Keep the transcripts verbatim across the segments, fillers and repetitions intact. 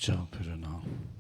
ཕྱག་ཕུལ་རོགས་གནང་།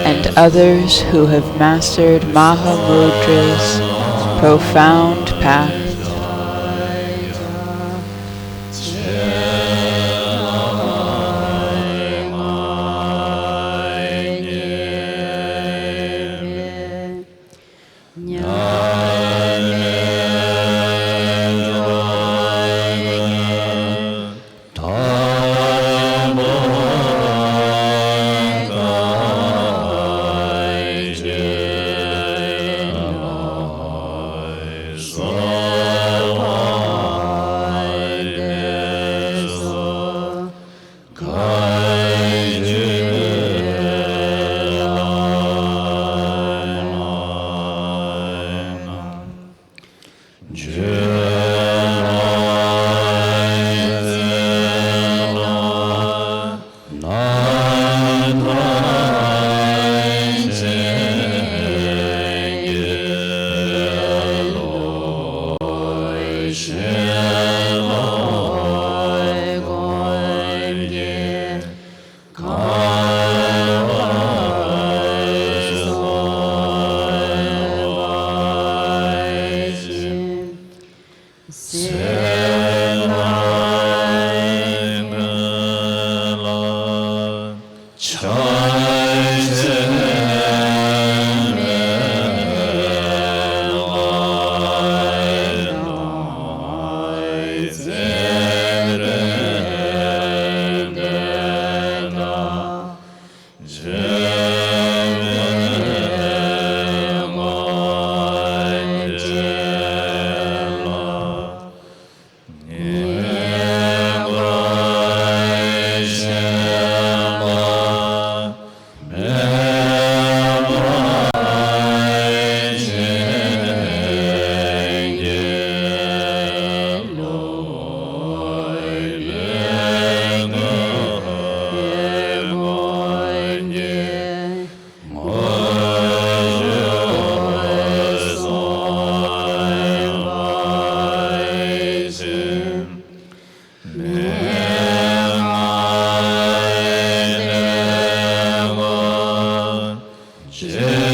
And others who have mastered Mahamudra's profound path. སངས་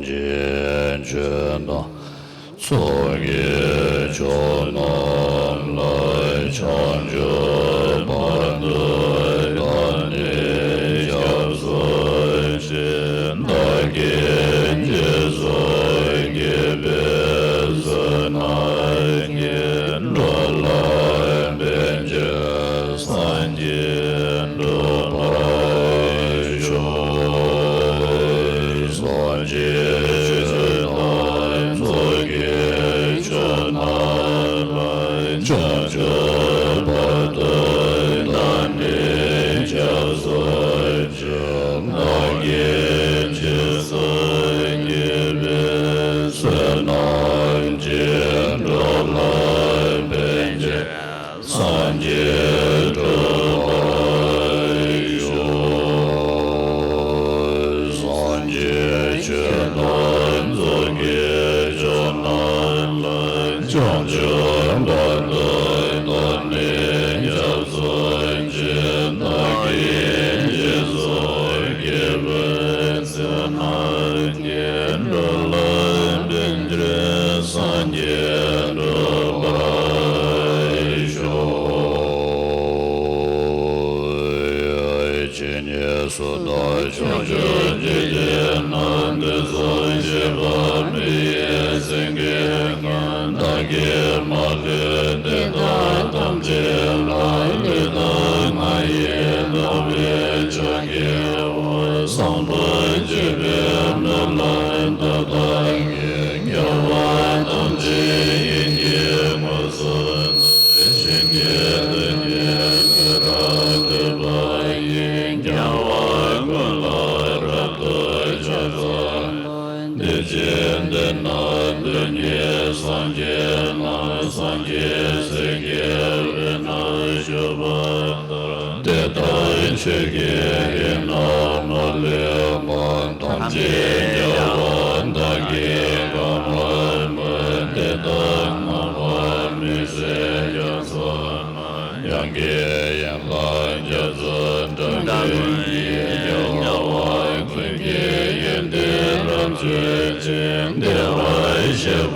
རྒྱས་ཆོས་དང་ཚོགས་ཀྱི་མཆོག་རྣམས་ལ། བྱང་ཆུབ་བར་དུ་བདག་ནི་སྐྱབས་སུ་མཆི། བདག་གིས་རྗེས་སུ་བགྱིས་པའི་བསོད་ནམས་ཀྱིས། འགྲོ་ལ་ཕན་ཕྱིར་སངས་རྒྱས་འགྲུབ་པར་ཤོག། སངས་རྒྱས་ཆོས་དང་ཚོགས་ཀྱི་མཆོག་རྣམས་ སུ་དག་ཕྱོགས་བཅུའི་འཇིག་རྟེན་ན། དུས་གསུམ་གཤེགས་པ་མི་ཡི་སེང་གེ་ལྔ། བདག་གིས་མ་ལུས་དེ་དག་ཐམས་ཅད་ལ། ལུས་དང་ངག་ཡིད་དག་པའི་ཕྱག་བགྱིའོ། བཟང་པོ་སྤྱོད་པའི་སྨོན་ལམ་མཐའ་དག་གིས། རྒྱལ་བ་ཐམས་ཅད་ཡིད་ཀྱིས་མངོན་སུམ་དུ། ཞིང་གི་རྡུལ་སྙེད་སྤུ་རབ་བཀོད་པ་ཡི། རྒྱལ་བ་ཀུན་ལ་རབ་ཏུ་ཕྱག་འཚལ་ལོ། འདི་ཕྱི་འདི་ན་དོན་གཉིས་སངས་རྒྱས་རྣམས། སངས་རྒྱས་སྲས་ཀྱི་དབུས་ན་བཞུགས་པ་ལྟར། དེ་ལྟར་ཆོས་ཀྱི་དབྱིངས་རྣམས་མ་ལུས་པ། ཐམས་ཅད་མཁྱེན་པ་བདག་གིས་གང་ལ་འབུལ། དེ་དག་སྣང་བ་མི་ཟད་རྒྱ་མཚོ་ལས། དབྱངས་ཀྱི་ཡན་ལག་རྒྱ་མཚོའི་སྒྲ་སྐད་ཀྱིས། རྒྱལ་བ་ཀུན་གྱི་ཡོན་ཏན་རབ་བརྗོད་ཅིང་། བདེ་བར་གཤེགས་པ་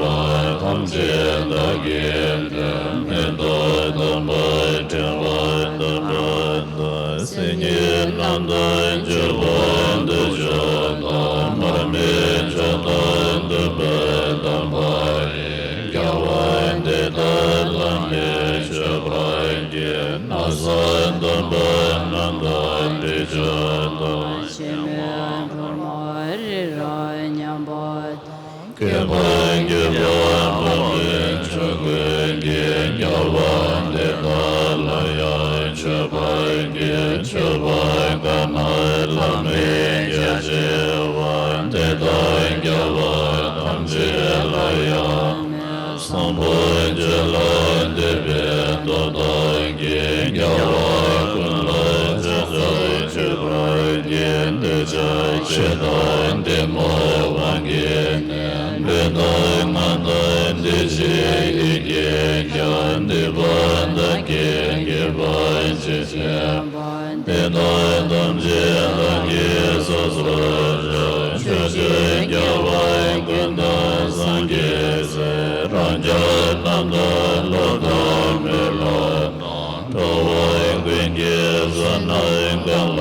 ཐམས་ཅད་བདག་གིས་མཐོང་། མི་ལྡོག་སྟོང་པར་ཕྲེང་བ་བསྣམས་པ་དང་། སིལ་སྙན་རྣམས་དང་འཇུག་པ་མདུད་ཕྱག་དང་། མར་མེ་མཆོག་དང་བདུན་པ་བསྣམས་པ་ཡིས། རྒྱལ་བ་འདི་དག་ཐམས་ཅད་མཆོད་པར་བགྱི། ན་བཟའ་གདམས་པ་རྣམས་དང་། འདྲེན་མཆོག་དང་། གཤེད་མའི་ཕུར་མ་རི་རབ་མཉམ་པ་དང་། སྐེད་པར་གྱོན་པ་དཔག་མེད་མཆོག་ཀུན་གྱི། རྒྱལ་བ་འདི་དག་ལ་ཡང་མཆོད་པར་བགྱི། མཆོད་པ་གང་རྣམས་བླ་མེད་རྒྱ་ཆེ་བ། དེ་དག་རྒྱལ་བ་ཐམས་ཅད་ལ་ཡང་། བཟང་པོ་སྤྱོད་ལ་འདུད་པའི་སྟོབས་དག་གིས། རྒྱལ་བ་ཀུན་ལ་ཕྱག་འཚལ་མཆོད་པར་བགྱི། འདོད་ཆགས་ཞེ་སྡང་གཏི་མུག་དབང་གིས་ནི། ལུས་དང་ངག་དང་འདི་ཕྱི་ཡིད་ཀྱིས་ཀྱང་། སྡིག་པ་དག་གིས་བགྱིས་པ་ཇི་བཞིན་དེ་དག་ཐམས་ཅད་བདག་གིས་སོ་སོར་བཤགས། ཕྱོགས་བཅུའི་རྒྱལ་བ་ཀུན་དང་སངས་རྒྱས་སྲས། རང་ཅག་རྣམས་དང་སློབ་དང་མི་སློབ་རྣམས། འགྲོ་བ་ཀུན་གྱི་བསོད་ནམས་གང་ལ་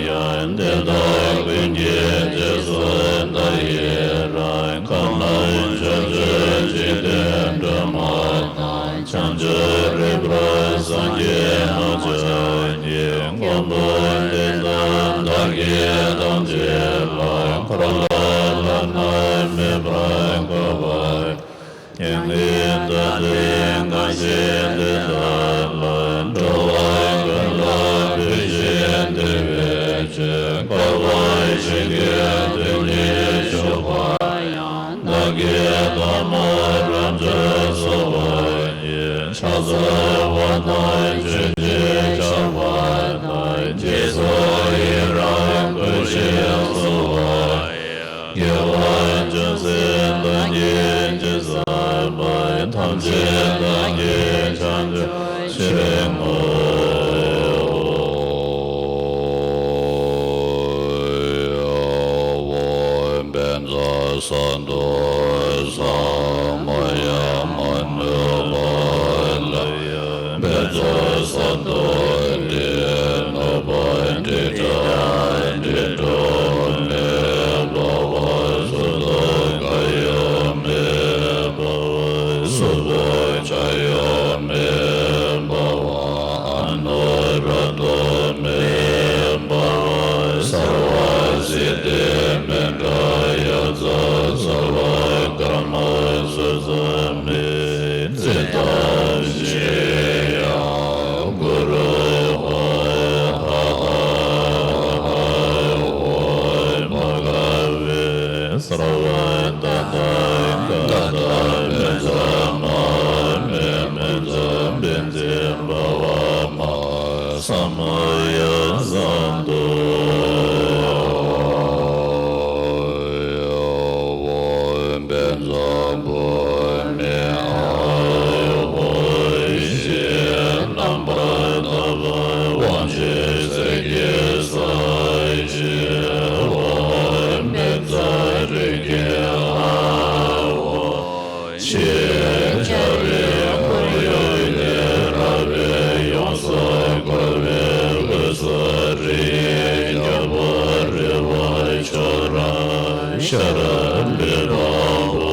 ཡང་། དེ་དག་ཀུན་གྱི་རྗེས་སུ་བདག་ཡི་རང་། གང་རྣམས་ཕྱོགས་བཅུའི་འཇིག་རྟེན་སྒྲོན་མ་དང་། བྱང་ཆུབ་རིག་པ་སངས་རྒྱས་མ་བཅོ་བརྒྱད། མགོན་པོ་འདི་དག་བདག་གིས་ཐམས་ཅད་ལ། འཁོར་ལོ་བླ་ན་མེད་པར་བསྐོར་བར། ཉན་ནས་བདག་ནི་གང་ཞིག་འདི་དག་ལ། འགྲོ་བ་ཀུན་ལ་ཕན་ཕྱིར་བདེ་བའི་ཕྱིར། དཀའ་བ་གཞན་གྱིས་དོན་གཉིས་གཅོད་པ་ཡང་། བདག་གིས་ཐོག་མར་རབ་ཏུ་གསོལ་བ་ཡི། ཕྱག་འཚལ་བ་དང་མཆོད་ཅིང་ཕྱག་འཚལ་བ་དང་། རྗེས་སུ་ཡི་རང་བསྐུལ་ཞིང་གསོལ་བ་ཡི། དགེ་བ་ཅུང་ཟད་བདག་གིས་ཅི་བསགས་པ། ཐམས་ཅད་བདག་གིས་བྱང་ཆུབ་ཕྱིར་བསྔོའོ། དཔལ་མཛད་གསང་དུ་གསང་། མ་ཡལ་མ་ནུབ་པ་ལ་ཡང་། འབད་རྩོལ་གསང་དུ་བྲི། ནུབ་པ་འབྲི་སྒྲ་འབྲི་དྲུག་མེད་པ། གསུང་རྟོག་གར་ཡང་མེད་པ། གཟུགས་པོ་ཆགས་ཡང་མེད་པ། ཨ་ནུ་རབ་ཏུ་མེད་པ། སརྦ་སིདྡྷི་མཎྜལ་ཡ་ཙཱ། སརྦ་ཀརྨ་སུ་ས་མེ། ཙིཏྟ་ཤྲཱི་ཡ་གུ་རུ་ཧཱུྃ། ཧ་ཧ་ཧ་ཧ་ཧཱུྃ། བྷ་ག་བྷེ་སརྦ་ཏ་ཐཱ་ག་ཏ་བཛྲ་མ་ཧཱ་མི་བཛྲ་བཛྲ་བྷ་བ་མ་ཧཱ་ས་མ་ཡ་ས་ཏྭ། ཨོཾ་བཛྲ་བྷཱུ་མི་ཨཱཿཧཱུྃ། ཞེས་རྣམ་པར་དག་པའི་དབང་ཕྱུག་གསེར་གྱི་ས་གཞི། ཨོཾ་བཛྲ་རེ་ཁེ་ཨཱཿཧཱུྃ། ཞེས་ཕྱག་རེ་འཁོར་ཡུག་གི་རལ་པས་ཡོངས་སུ་བསྐོར་བའི་དབུས་སུ་རིགས་ ཤར་ལུས་འཕགས་པོ་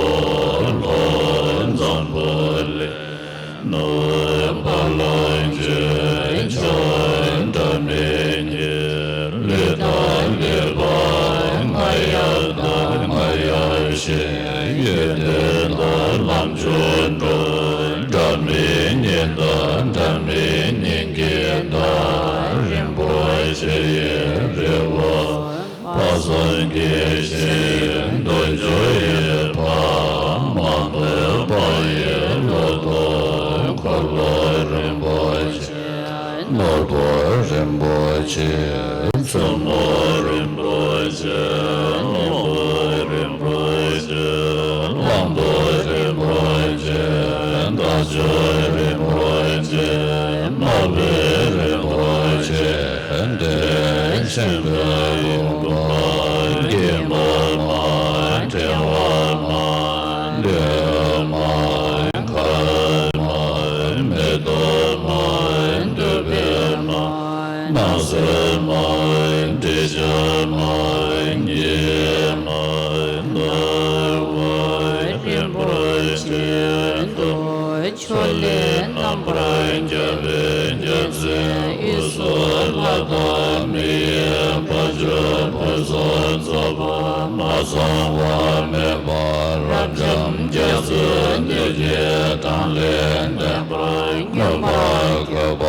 ལྷོ་འཛམ་བུ་གླིང་། ནུབ་བ་ལང་སྤྱོད་བྱང་སྒྲ་མི་སྙན། ལུས་དང་ལུས་འཕགས་རྔ་ཡབ་དང་རྔ་ཡབ་གཤེད། ཡོན་ཏན་དང་ལམ་མཆོག་འགྲོ་སྒྲ་མི་སྙན་དང་སྒྲ་མི་སྙན་གྱི་མཐའ། རིན་པོ་ཆེ་ཡི་རི་བོ་དཔག་བསམ་གྱི་ཞིང་། རྡོ་རྗེ་ཡི་ཕ་མ་ནོར་བུ་ཡི་ལོ་ཏོག་འཁོར་ལོ་རིན་པོ་ཆེ། ནོར་བུ་རིན་པོ་ཆེ། བཙུན་མོ་རིན་པོ་ཆེ། ནོར་བུ་རིན་པོ་ཆེ། གླང་པོ་རིན་པོ་ཆེ། རྟ་མཆོག་རིན་པོ་ཆེ། མ་བུ་རིན་པོ་ཆེ། དེ་ཆེན་པོའི་ཡུམ་པ་སྐྱེས་མ་མ། ཕྲེང་བ་མ། འདོད་མ། མཁའ་མ། མེ་ཏོག་མ། འདོད་པའི་མ། སྣང་སྲིད་མ། འདྲེན་བྱེད་མ། ཉི་མ། ནོར་བུ་རིན་པོ་ཆེ། ཕྱོགས་ལས་རྣམ་པར་རྒྱལ་བའི་རྒྱལ་མཚན། དབུས་སུ་ལྷ་དང་མི་ཡི་དཔལ་འབྱོར་ཕུན་སུམ་ཚོགས་པ། མ་ཚང་བ་མེད་པ་རབ་འབྱམས་རྒྱ་མཚོའི་འདུ་བྱེད་དང་ལྡན་པ། མངོན་པར་བཀོད་པ་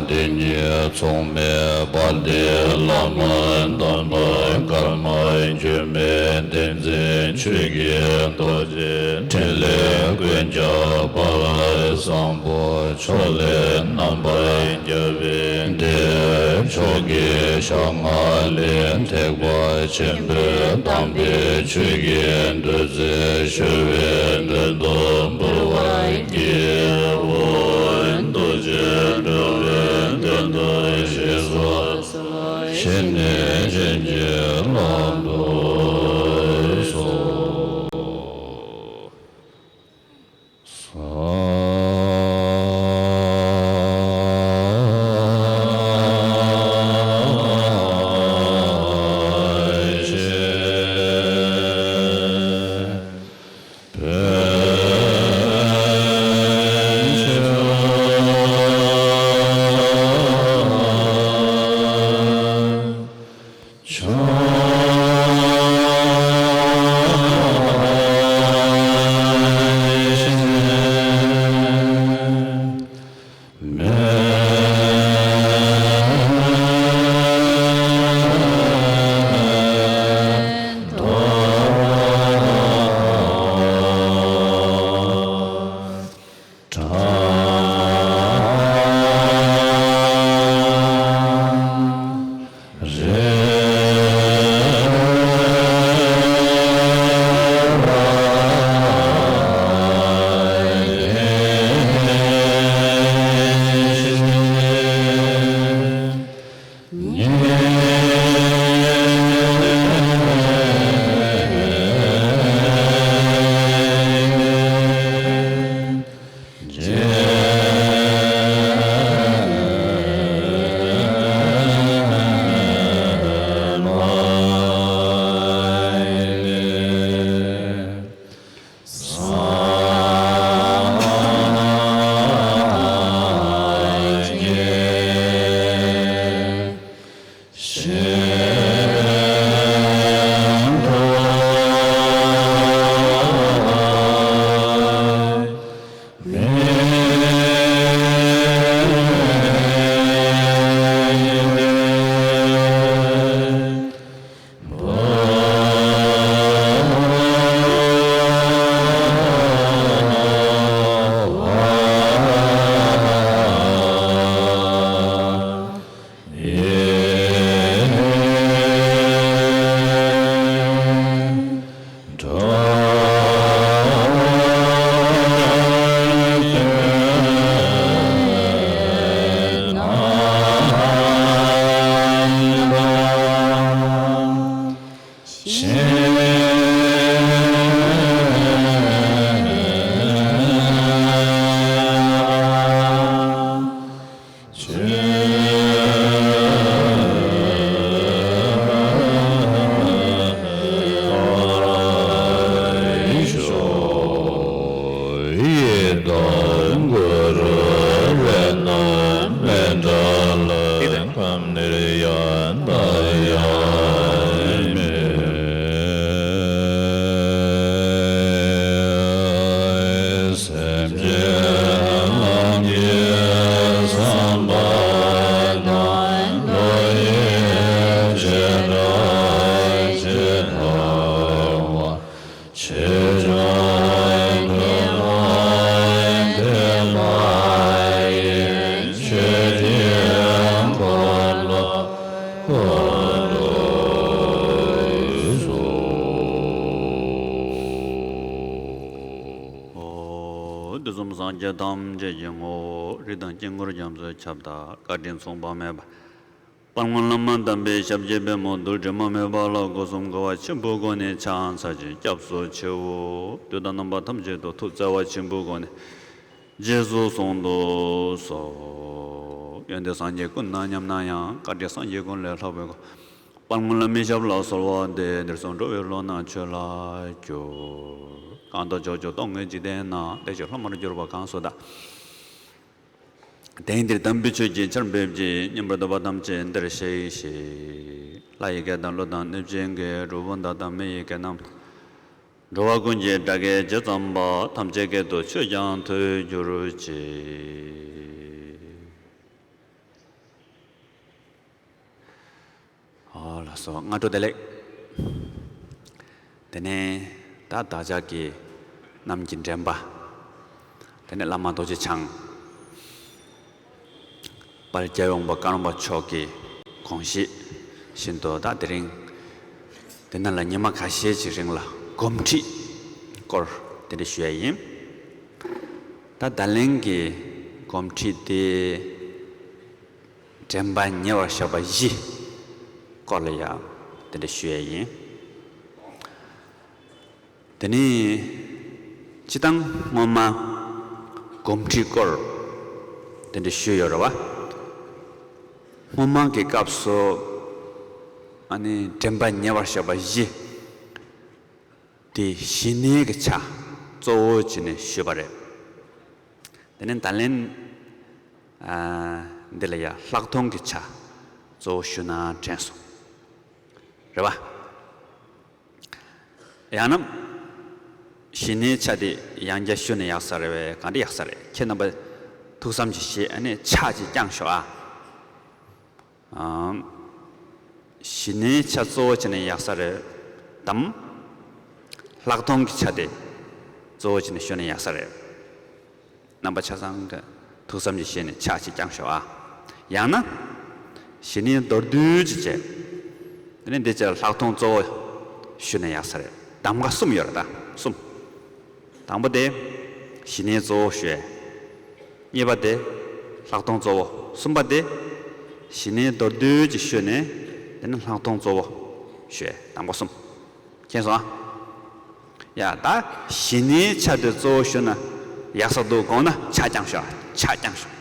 དེ་ཉིད་མཚུངས་མེད་པ། དེ་བླ་མ་དམ་པ་ཀརྨ་འཆི་མེད་བསྟན་འཛིན་ཆོས་ཀྱི་རྡོ་རྗེ། ཕྲིན་ལས་ཀུན་ཁྱབ་དཔལ་བཟང་པོ། ཕྱོགས་ལས་རྣམ་པར་རྒྱལ་བའི་སྡེ། ཕྱོགས་ཀྱི་ཞལ་སྔ་ལས་ཐེག་པ་ཆེན་པོའི་དམ་པའི་ཆོས་ཀྱི་བདུད་རྩི་བཞུ་བའི་མདུན་དུ་འབུལ་བར་བགྱིའོ། རྡོ་རྗེ་འགྲོ་བའི་དོན་དུ་ཞེས་སོགས། བཞེས་ནས་བྱིན་གྱིས་བརླབ་ཏུ་གསོལ། ཨོ། དུས་གསུམ་སངས་རྒྱས་ཐམས་ཅད་ཀྱི་ངོ་བོ། རིགས་དང་དཀྱིལ་འཁོར་རྒྱ་མཚོའི་ཁྱབ་བདག་བཀའ་དྲིན་མཚུངས་པ་མེད་པ། དཔལ་མགོན་བླ་མ་དམ་པའི་ཞབས་ཀྱི་པདྨོ་རྡུལ་དྲི་མ་མེད་པ་ལ་སྒོ་གསུམ་གུས་པ་ཆེན་པོའི་སྒོ་ནས་ཕྱག་འཚལ་ཞིང་སྐྱབས་སུ་མཆིའོ། དུས་དང་རྣམ་པ་ཐམས་ཅད་དུ་ཐུགས་བརྩེ་བ་ཆེན་པོའི་སྒོ་ནས་རྗེས་སུ་བཟུང་དུ་གསོལ། ཡོན་ཏན་སངས་རྒྱས་ཀུན་ན་མཉམ་ན་ཡང་། བཀའ་དྲིན་སངས་རྒྱས་ཀུན་ལས་ལྷག་པའི་སྒོ། དཔལ་མགོན་བླ་མའི་ཞབས་ལ་གསོལ་བ་འདེབས། འདིར་སོང་འགྲོ་བའི་བློ་སྣ་ཆོས་ལ་འཇུག། གང་དག་ཕྱོགས་བཅུ་སྟོང་གི་འཇིག་རྟེན་ན། བདེ་གཤེགས་སློབ་མར་གྱུར་པ་གང་སུ་དག། དེང་འདིར་དམ་པའི་ཆོས་ཀྱི་ཆར་འབེབས་ཀྱིས། ཉན་པར་འདོད་པ་ཐམས་ཅད་འདིར་གཤེགས་ཤིག། ལྷ་ཡི་སྐད་དང་ཀླུ་དང་གནོད་སྦྱིན་སྐད། གྲུལ་བུམ་དག་དང་མི་ཡི་སྐད་རྣམས། འགྲོ་བ་ཀུན་གྱི་སྒྲ་སྐད་ཇི་ཙམ་པ། ཐམས་ཅད་སྐད་དུ་ཆོས་ཀྱང་ཐོས་གྱུར་ཅིག། ཨོ་ལགས་སོ། སྔ་དྲོ་བདེ་ལེགས། དེ་ནས་ད་བདག་ཅག་གི་གནམ་གྱི་འདྲེན་པ། དེ་ནས་བླ་མ་རྡོ་རྗེ་འཆང་། དཔལ་རྒྱལ་ཡོངས་པ་ཀརྨ་པ་མཆོག་གི་དགོངས་བཞེད་བཞིན་དུ། ད་དེ་རིང་དེ་ནང་ལ་ཉི་མ་ཁ་ཤས་ཀྱི་རིང་ལ་སྒོམ་ཁྲིད་སྐོར་དེ་འདྲ་ཞུ་ཡ་ཡིན། ད་ད་ལན་གྱི་སྒོམ་ཁྲིད་དེ། དྲན་པ་ཉེ་བར་བཞག་པ་བཞི་སྐོར་ལ་ཡང་དེ་འདྲ་ཞུ་ཡས་ཡིན། དེ་ནི་སྤྱིར་བཏང་སྔོན་མ་སྒོམ་ཁྲིད་སྐོར་དེ་འདྲ་ཞུས་ཡོད་རེད་བ། སྔོན་མ་གི་སྐབས་སུ་ཨ་ནི་དྲན་པ་ཉེ་བར་བཞག་པ་བཞི། དེ་ཞི་གནས་ཀྱི་ཆ་གཙོ་བོ་བྱས་ནས་ཞུས་པ་རེད། དེ་ནས་ད་ལན་ཨ་འདི་ལ་ཡ་ལྷག་མཐོང་གི་ཆ་གཙོ་བོ་ཞུས་ན་དྲན་སོང་། རེད་བ། ཡང་ན་ཞི་གནས་ཆ་དེ་ཡང་བསྐྱར་ཞུས་ན་ཡག་ས་རེད་བས། ག་འདྲ་ཡག་ས་རེད། ཁྱེད་རྣམ་པ་ཐུགས་བསམ་ཅིག་བཞེས། ཨ་ནི་ཕྱག་ཅིག་བརྐྱངས་ཤོག་ཨ། ཨམ། ཞི་གནས་ཆ་གཙོ་བོ་བྱས་ནས་ཡག་ས་རེད་དམ། ལྷག་མཐོང་གི་ཆ་དེ་གཙོ་བོ་བྱས་ནས་ཞུས་ན་ཡག་ས་རེད། རྣམ་པ་ཆ་ཚང་གི་ཐུགས་བསམ་ཅིག་བཞེས་ནས་ཕྱག་ཅིག་བརྐྱངས་ཤོག་ཨ། ཡང་ན། ཞི་གནས་མདོར་བསྡུས་ཅིག་བྱས། དེ་ནས་འདི་ཕྱིར་ལྷག་མཐོང་གཙོ་བོ་ཞུས་ན་ཡག་ས་རེད། གདམ་ག་གསུམ་ཡོད་རེད་ད། གསུམ། དང་པོ་དེ། ཞི་གནས་གཙོ་བོ་ཞུ་ཡས། གཉིས་པ་དེ། ལྷག་མཐོང་གཙོ་བོ། གསུམ་པ་དེ། ཞི་གནས་མདོར་བསྡུས་ཀྱི་ཞུས་ནས། དེ་ནི་ལྷག་མཐོང་གཙོ་བོ་ཞུ་ཡས། དང་པོ་གསུམ། མཁྱེན་སོང་ཨ། ཡ་ད་ཞི་གནས་ཆ་དེ་གཙོ་བོ་ཞུ་ན་ཡག་ས་འདུག་དགོངས་ན་ཕྱག་བརྐྱངས་ཤོག་ཨ། ཕྱག་བརྐྱངས་ཤོག་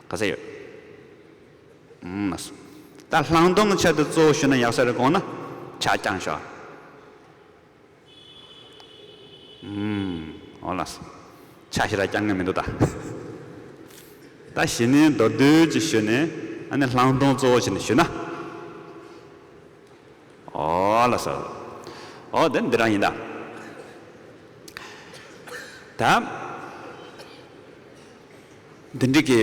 ག་ཚད་ཡོད། ཨུམ། ད་ལྷག་མཐོང་ཆ་དེ་གཙོ་བོ་ཞུ་ན་ཡག་ས་རེད་དགོངས་ན་ཕྱག་བརྐྱངས་ཤོག་ཨུམ། འོ་ལགས་སོ། ཆ་ཞེ་དྲག་རྐྱང་ངེས་མི་འདུག་ད། ད་ཞི་གནས་མདོར་བསྡུས་ཀྱིས་ཞུས་ནས། ཨ་ནི་ལྷག་མཐོང་གཙོ་བོ་བྱས་ནས་ཞུས་ན། འོ་ལགས་སོ། འོ་དེ་འདི་རང་ཡིན་ད། ད། འདི་འདྲ་གི་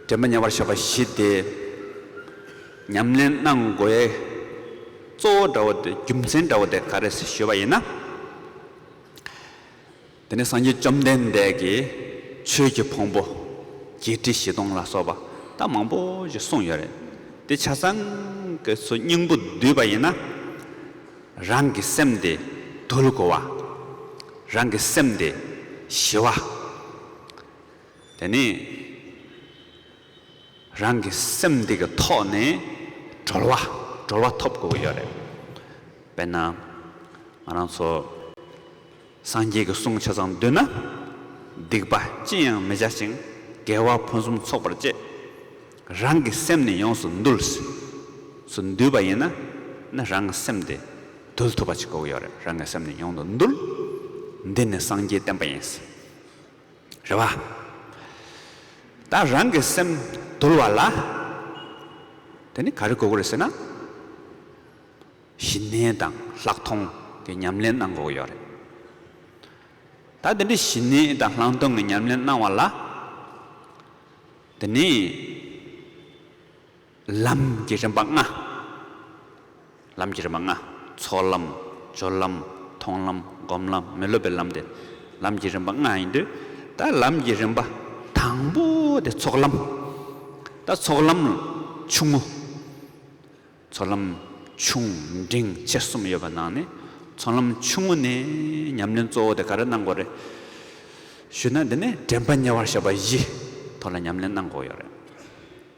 དྲན་པ་ཉེ་བར་བཞག་པ་བཞི་དེ་ཉམས་ལེན་གནང་དགོས་ཡའི་གཙོ་བོ་འདྲ་བོ་དེ། རྒྱུ་མཚན་འདྲ་བོ་དེ་ག་རེ་ཞུས་པ་ཡིན་ན། དེ་ནས་སངས་རྒྱས་བཅོམ་ལྡན་འདས་ཀྱིས་ཆོས་ཀྱི་ཕུང་པོ་བརྒྱད་ཁྲི་བཞི་སྟོང་ལ་སོགས་པ་ད་མང་པོ་ཞིག་གསུངས་ཡོད་རེད། དེ་ཆ་ཚང་གི་ཚུར་སྙིང་པོ་བསྡུས་པ་ཡིན་ན། རང་གི་སེམས་དེ་འདུལ་དགོས་པ། རང་གི་སེམས་དེ་ཞི་བ། དེ་ནས་རང་གི་སེམས་དེ་གི་ཐོག་ནས་གྲོལ་བ། གྲོལ་བ་ཐོབ་དགོས་ཀྱི་ཡོད་རེད། དཔེར་ན་ང་རང་ཚོ་སངས་རྒྱས་ཀྱི་གསུང་ཆ་ཚང་བསྡུས་ན། སྡིག་པ་ཅི་ཡང་མི་བྱ་ཞིང་། དགེ་བ་ཕུན་སུམ་ཚོགས་པར་སྤྱད། རང་གི་སེམས་ནི་ཡོངས་སུ་འདུལ། སུ་འདུལ་བ་ཡིན་ན། ནི་རང་གི་སེམས་དེ་འདུལ་ཐུབ་པ་ཅིག་དགོས་ཀྱི་ཡོད་རེད། རང་གི་སེམས་ནི་ཡོངས་སུ་འདུལ། འདི་ནི་སངས་རྒྱས་བསྟན་པ་ཡིན། རེད་བ། ད་རང་གི་སེམས་འདུལ་བ་ལ། དེ་ནི་ག་རེ་དགོས་ཀྱི་རེད་ཟེར་ན། ཞི་གནས་དང་ལྷག་མཐོང་གི་ཉམས་ལེན་གནང་དགོས་ཀྱི་ཡོད་རེད། ད་དེ་འདྲའི་ཞི་གནས་དང་ལྷག་མཐོང་གི་ཉམས་ལེན་གནང་བ་ལ། དེ་ནི་ལམ་གྱི་རིམ་པ་ལྔ། ལམ་གྱི་རིམ་པ་ལྔ། ཚོགས་ལམ། སྦྱོར་ལམ། མཐོང་ལམ། སྒོམ་ལམ། མི་སློབ་པའི་ལམ་སྟེ། ལམ་གྱི་རིམ་པ་ལྔ་ཡིན་དུས། ད་ལམ་གྱི་རིམ་པ་དང་པོ་དེ་ཚོགས་ལམ། ད་ཚོགས་ལམ་ཆུང་ངུ། ཚོགས་ལམ་ཆུང་འབྲིང་ཆེ་གསུམ་ཡོད་པ་ནང་ནས་ཚོགས་ལམ་ཆུང་ངུ་ནས་ཉམས་ལེན་གཙོ་བོ་དེ་ག་རེ་གནང་དགོས་རེད་ཞུས་ན། འདི་ནི་དྲན་པ་ཉེ་བར་བཞག་པ་བཞིའི་ཐོག་ལ་ཉམས་ལེན་གནང་དགོས་ཡོད་རེད།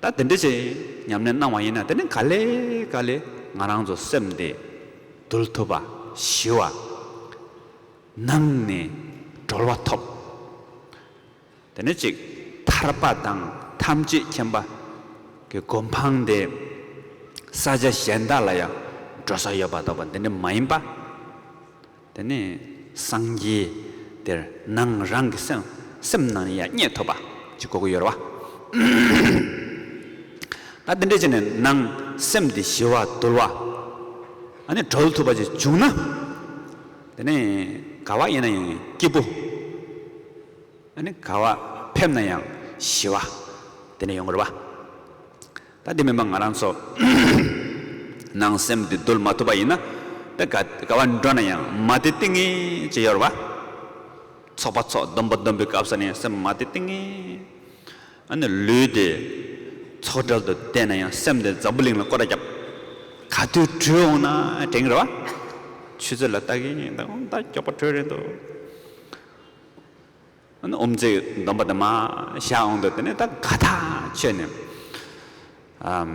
ད་དེ་འདྲ་ཞིག་ཉམས་ལེན་གནང་བ་ཡིན་ན། དེ་ནི་ག་ལེ་ག་ལེ་ང་རང་ཚོ་སེམས་དེ་དུལ་ཐུབ་པ། ཞི་བ། ནང་ནས་གྲོལ་བ་ཐོབ། དེ་ནས་གཅིག་ཐར་པ་དང་ཐམས་ཅད་མཁྱེན་པ་གི་གོ་འཕང་དེ་ས་ཆ་གཞན་དག་ལ་ཡང་འགྲོ་ས་ཡོད་པ་ལྟ་བུ་འདི་འདྲ་མ་ཡིན་པ། དེ་ནས་སངས་རྒྱས་དེར་ནང་རང་གི་སེམས་སེམས་ནང་ནས་ཡང་རྙེད་ཐུབ་པ་ཅིག་དགོས་ཀྱི་ཡོད་རེད་བ། ད་དེ་འདྲ་བྱས་ནས་ནང་སེམས་དེ་ཞི་བ་དུལ་བ། ཨ་ནི་གྲོལ་ཐུབ་པ་ཅིག་བྱུང་ན། དེ་ནས་ག་བ་ཡིན་ན་ཡང་སྐྱིད་པོ། ཨ་ནི་ག་བ་ཕེབས་ན་ཡང་ཞི་བ་དེ་ནས་ཡོང་གི་རེད་བ། ད་དེ་མིན་པ་ང་རང་ཚོ་ནང་སེམས་དེ་འདུལ་མ་ཐུབ་པ་ཡིན་ན། ད་ག་ག་བ་འགྲོ་ན་ཡང་མ་བདེ་ཏིང་ངེ་ཅིག་ཡོད་རེད་བ། ཚོགས་པ་ཚོགས། སྡོམ་པ་སྡོམ་པའི་སྐབས་སུ་ནས་སེམས་མ་བདེ་ཏིང་ངེ། ཨ་ནི་ལུས་དེ་ཚོགས་གྲལ་དུ་བསྡད་ན་ཡང་སེམས་དེ་འཛམ་བུ་གླིང་ལ་སྐོར་ར་བརྒྱབ། ག་དུས་བྲོས་འོང་ན་དྲན་གི་རེད་བ། ཆུ་ཚོད་ལ་ལྟ་གི་ཡིན། ད་འོང་ད་མགྱོགས་པོ་བྲོས་རན་འདུག། ཨ་ནི་དབུ་མཛད་སྡོམ་པ་དེ་མར་བཞག་འོང་དུས། དེ་ནས་ད་དགའ་ཐག་ཆོད་ནས། ཨམ།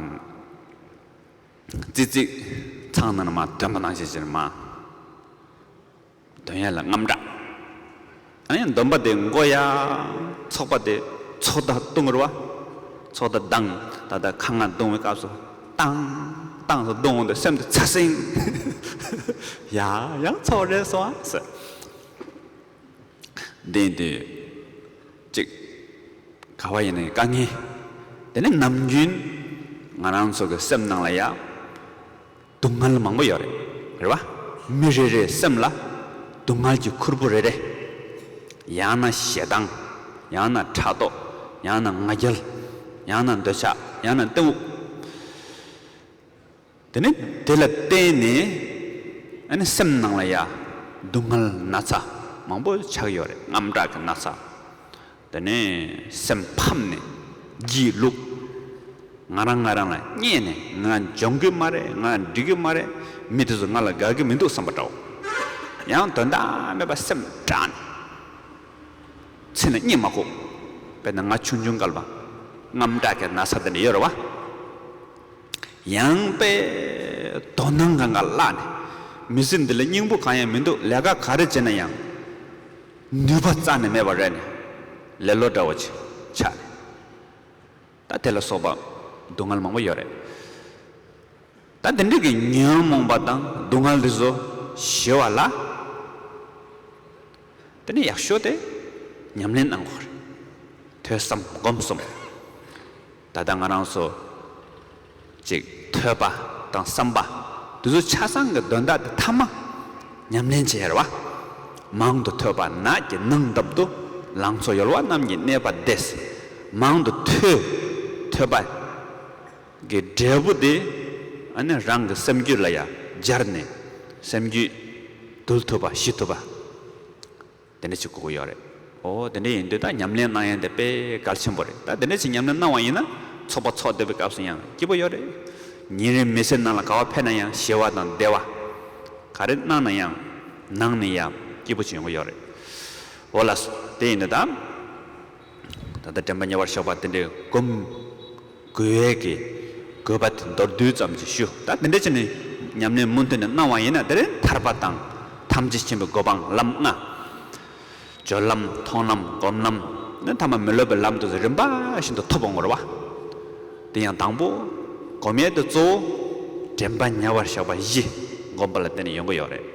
ཙི་ཙི་ཚང་ནང་ནས་མར་འདོན་པ་ནང་བཞིན་བྱས་ནས་མར་འདོན་ཡ་ལ་དངངས་སྐྲག། ཨ་ནི་སྡོམ་པ་དེ་འགོ་ཡ། ཚོགས་པ་དེ་ཚོགས་བརྡ་བརྡུང་རེད་བ། ཚོགས་བརྡ་བརྡུང་། ད་ལྟ་ཁ་ང་བརྡུང་བའི་སྐབས་སུ་ཏང་ཏང་སུ་བརྡུང་འོང་དུས་སེམས་དེ་ཚ་སིང་། ཡ་ཡང་ཚོགས་རེད་སོང་ཨ་ཟེར། འདི་འདི་གཅིག་ག་བ་ཡིན་ནའི་དཀའ་ངལ། དེ་ནི་ནམ་རྒྱུན་ང་རང་ཚོ་གི་སེམས་ནང་ལ་ཡ་སྡུག་བསྔལ་མང་པོ་ཡོད་རེད། རེད་བ། མི་རེ་རེའི་སེམས་ལ་སྡུག་བསྔལ་གྱི་ཁུར་པོ་རེ་རེ། ཡང་ན་ཞེ་སྡང་། ཡང་ན་ཕྲག་དོག། ཡང་ན་ང་རྒྱལ། ཡང་ན་འདོད་ཆགས། ཡང་ན་གཏི་མུག། དེ་ནི་དེ་ལ་བརྟེན་ནས་ཨ་ནི་སེམས་ནང་ལ་ཡ་སྡུག་བསྔལ་ན་ཚ་མང་པོ་ཆགས་ཡོད་རེད། དངངས་སྐྲག་གི་ན་ཚ། དེ་ནས་སེམས་ཕམ་ནས་སྒྱིད་ལུག། ང་རང་ང་རང་ལ་བརྙས་ནས། ང་འཇོན་གི་མ་རེད། ང་འགྲིག་གི་མ་རེད། མི་དེ་ཚོ་ང་ལ་དགའ་གི་མི་འདུག་བསམ་པ་འདྲ་བོ། ཡང་དོན་དག་མེད་པ་སེམས་སྐྲག་ནས་ཚེ་ནས་གཉིད་མ་ཁུག། དཔེར་ན་ང་ཆུང་ཆུང་སྐབས་ལ་དངངས་སྐྲག་གི་ན་ཚ་དེ་འདྲ་ཡོད་རེད་བ། ཡང་དཔེ་དོ་སྣང་གང་ག་བརླག་ནས། མི་ཚེ་འདི་ལ་སྙིང་པོ་གང་ཡང་མི་འདུག། ལས་ཀ་ག་རེ་བྱས་ན་ཡང་ནུས་པ་རྩ་ནས་མེད་པ་རེད་ནས། ལེ་ལོ་འདྲ་བོ་ཅིག་ཆགས་ནས། ད་དེ་ལ་སོགས་པ་སྡུག་བསྔལ་མང་པོ་ཡོད་རེད། ད་དེ་འདྲ་གི་ཉོན་མོངས་པ་དང་སྡུག་བསྔལ་འདི་ཚོ་ཞི་བ་ལ། དེ་ནས་ཡག་ཤོས་དེ་ཉམས་ལེན་གནང་དགོས་རེད། ཐོས་བསམ་སྒོམ་གསུམ། ད་ལྟ་ང་རང་ཚོ་ཅིག་ཐོས་པ་དང་བསམ་པ་དེ་ཚོ་ཆ་ཚང་གི་དོན་དག་དེ་ཐ་མ་ཉམས་ལེན་བྱེད་ཡ་རེད་བ། མང་དུ་ཐོས་པ་ནགས་ཀྱི་ནང་འདབ་ཏུ། ལང་ཚོ་གཡོ་བ་རྣམས་ཀྱིས་གནས་པ་བདེ། མང་དུ་ཐོས། ཐོས་པ་གི་འབྲས་བུ་དེ་ཨ་ནི་རང་གི་སེམས་རྒྱུད་ལ་ཡ་སྦྱར་ནས་སེམས་རྒྱུད་དུལ་ཐུབ་པ་ཞི་ཐུབ་པ་དེ་འདྲ་ཅིག་དགོས་ཀྱི་ཡོད་རེད། འོ་དེ་འདྲ་ཡིན་དུས་ད་ཉམས་ལེན་གནང་ཡ་དེ་དཔེ་གལ་ཆེན་པོ་རེད། ད་དེ་འདྲ་ཅིག་ཉམས་ལེན་གནང་བ་ཡིན་ན་ཚོགས་པ་ཚོགས་བསྡད་པའི་སྐབས་སུ་ཡང་སྐྱིད་པོ་ཡོད་རེད། ཉིན་རེའི་མི་ཚེ་ནང་ལ་ག་བ་ཕེབས་ན་ཡང་ཞི་བ་དང་བདེ་བ། ག་རེ་གནང་ན་ཡང་ནང་ནས་ཡང་སྐྱིད་པོ་ཅིག་ཡོང་གི་ཡོད་རེད། འོ་ལགས་སོ། དེ་ཡིན་དུས་ད། ད་ལྟ་དྲན་པ་ཉེ་བར་བཞག་པ་དེ་འདྲའི་སྒོམ་དགོས་ཡས་ཀྱི་དགོས་པ་དེ་མདོར་བསྡུས་ཙམ་ཅིག་ཞུ། ད་དེ་འདྲ་བྱས་ནས་ཉམས་ལེན་མུ་མཐུད་ནས་གནང་བ་ཡིན་ན། དེ་རིང་ཐར་པ་དང་ཐམས་ཅད་མཁྱེན་པའི་གོ་འཕང་ལམ་ལྔ། སྦྱོར་ལམ། མཐོང་ལམ། སྒོམ་ལམ། ནི་ཐ་མ་མི་སློབ་པའི་ལམ་དུ་རིམ་པ་བཞིན་དུ་ཐོབ་འོང་བ་རེད་བ། དེ་ཡང་དང་པོ་སྒོམ་ཡས་དེ་གཙོ་བོ་དྲན་པ་ཉེ་བར་བཞག་པ་བཞི་སྒོམ་པ་ལ་བརྟེན་ནས་ཡོང་གི་ཡོད་རེད།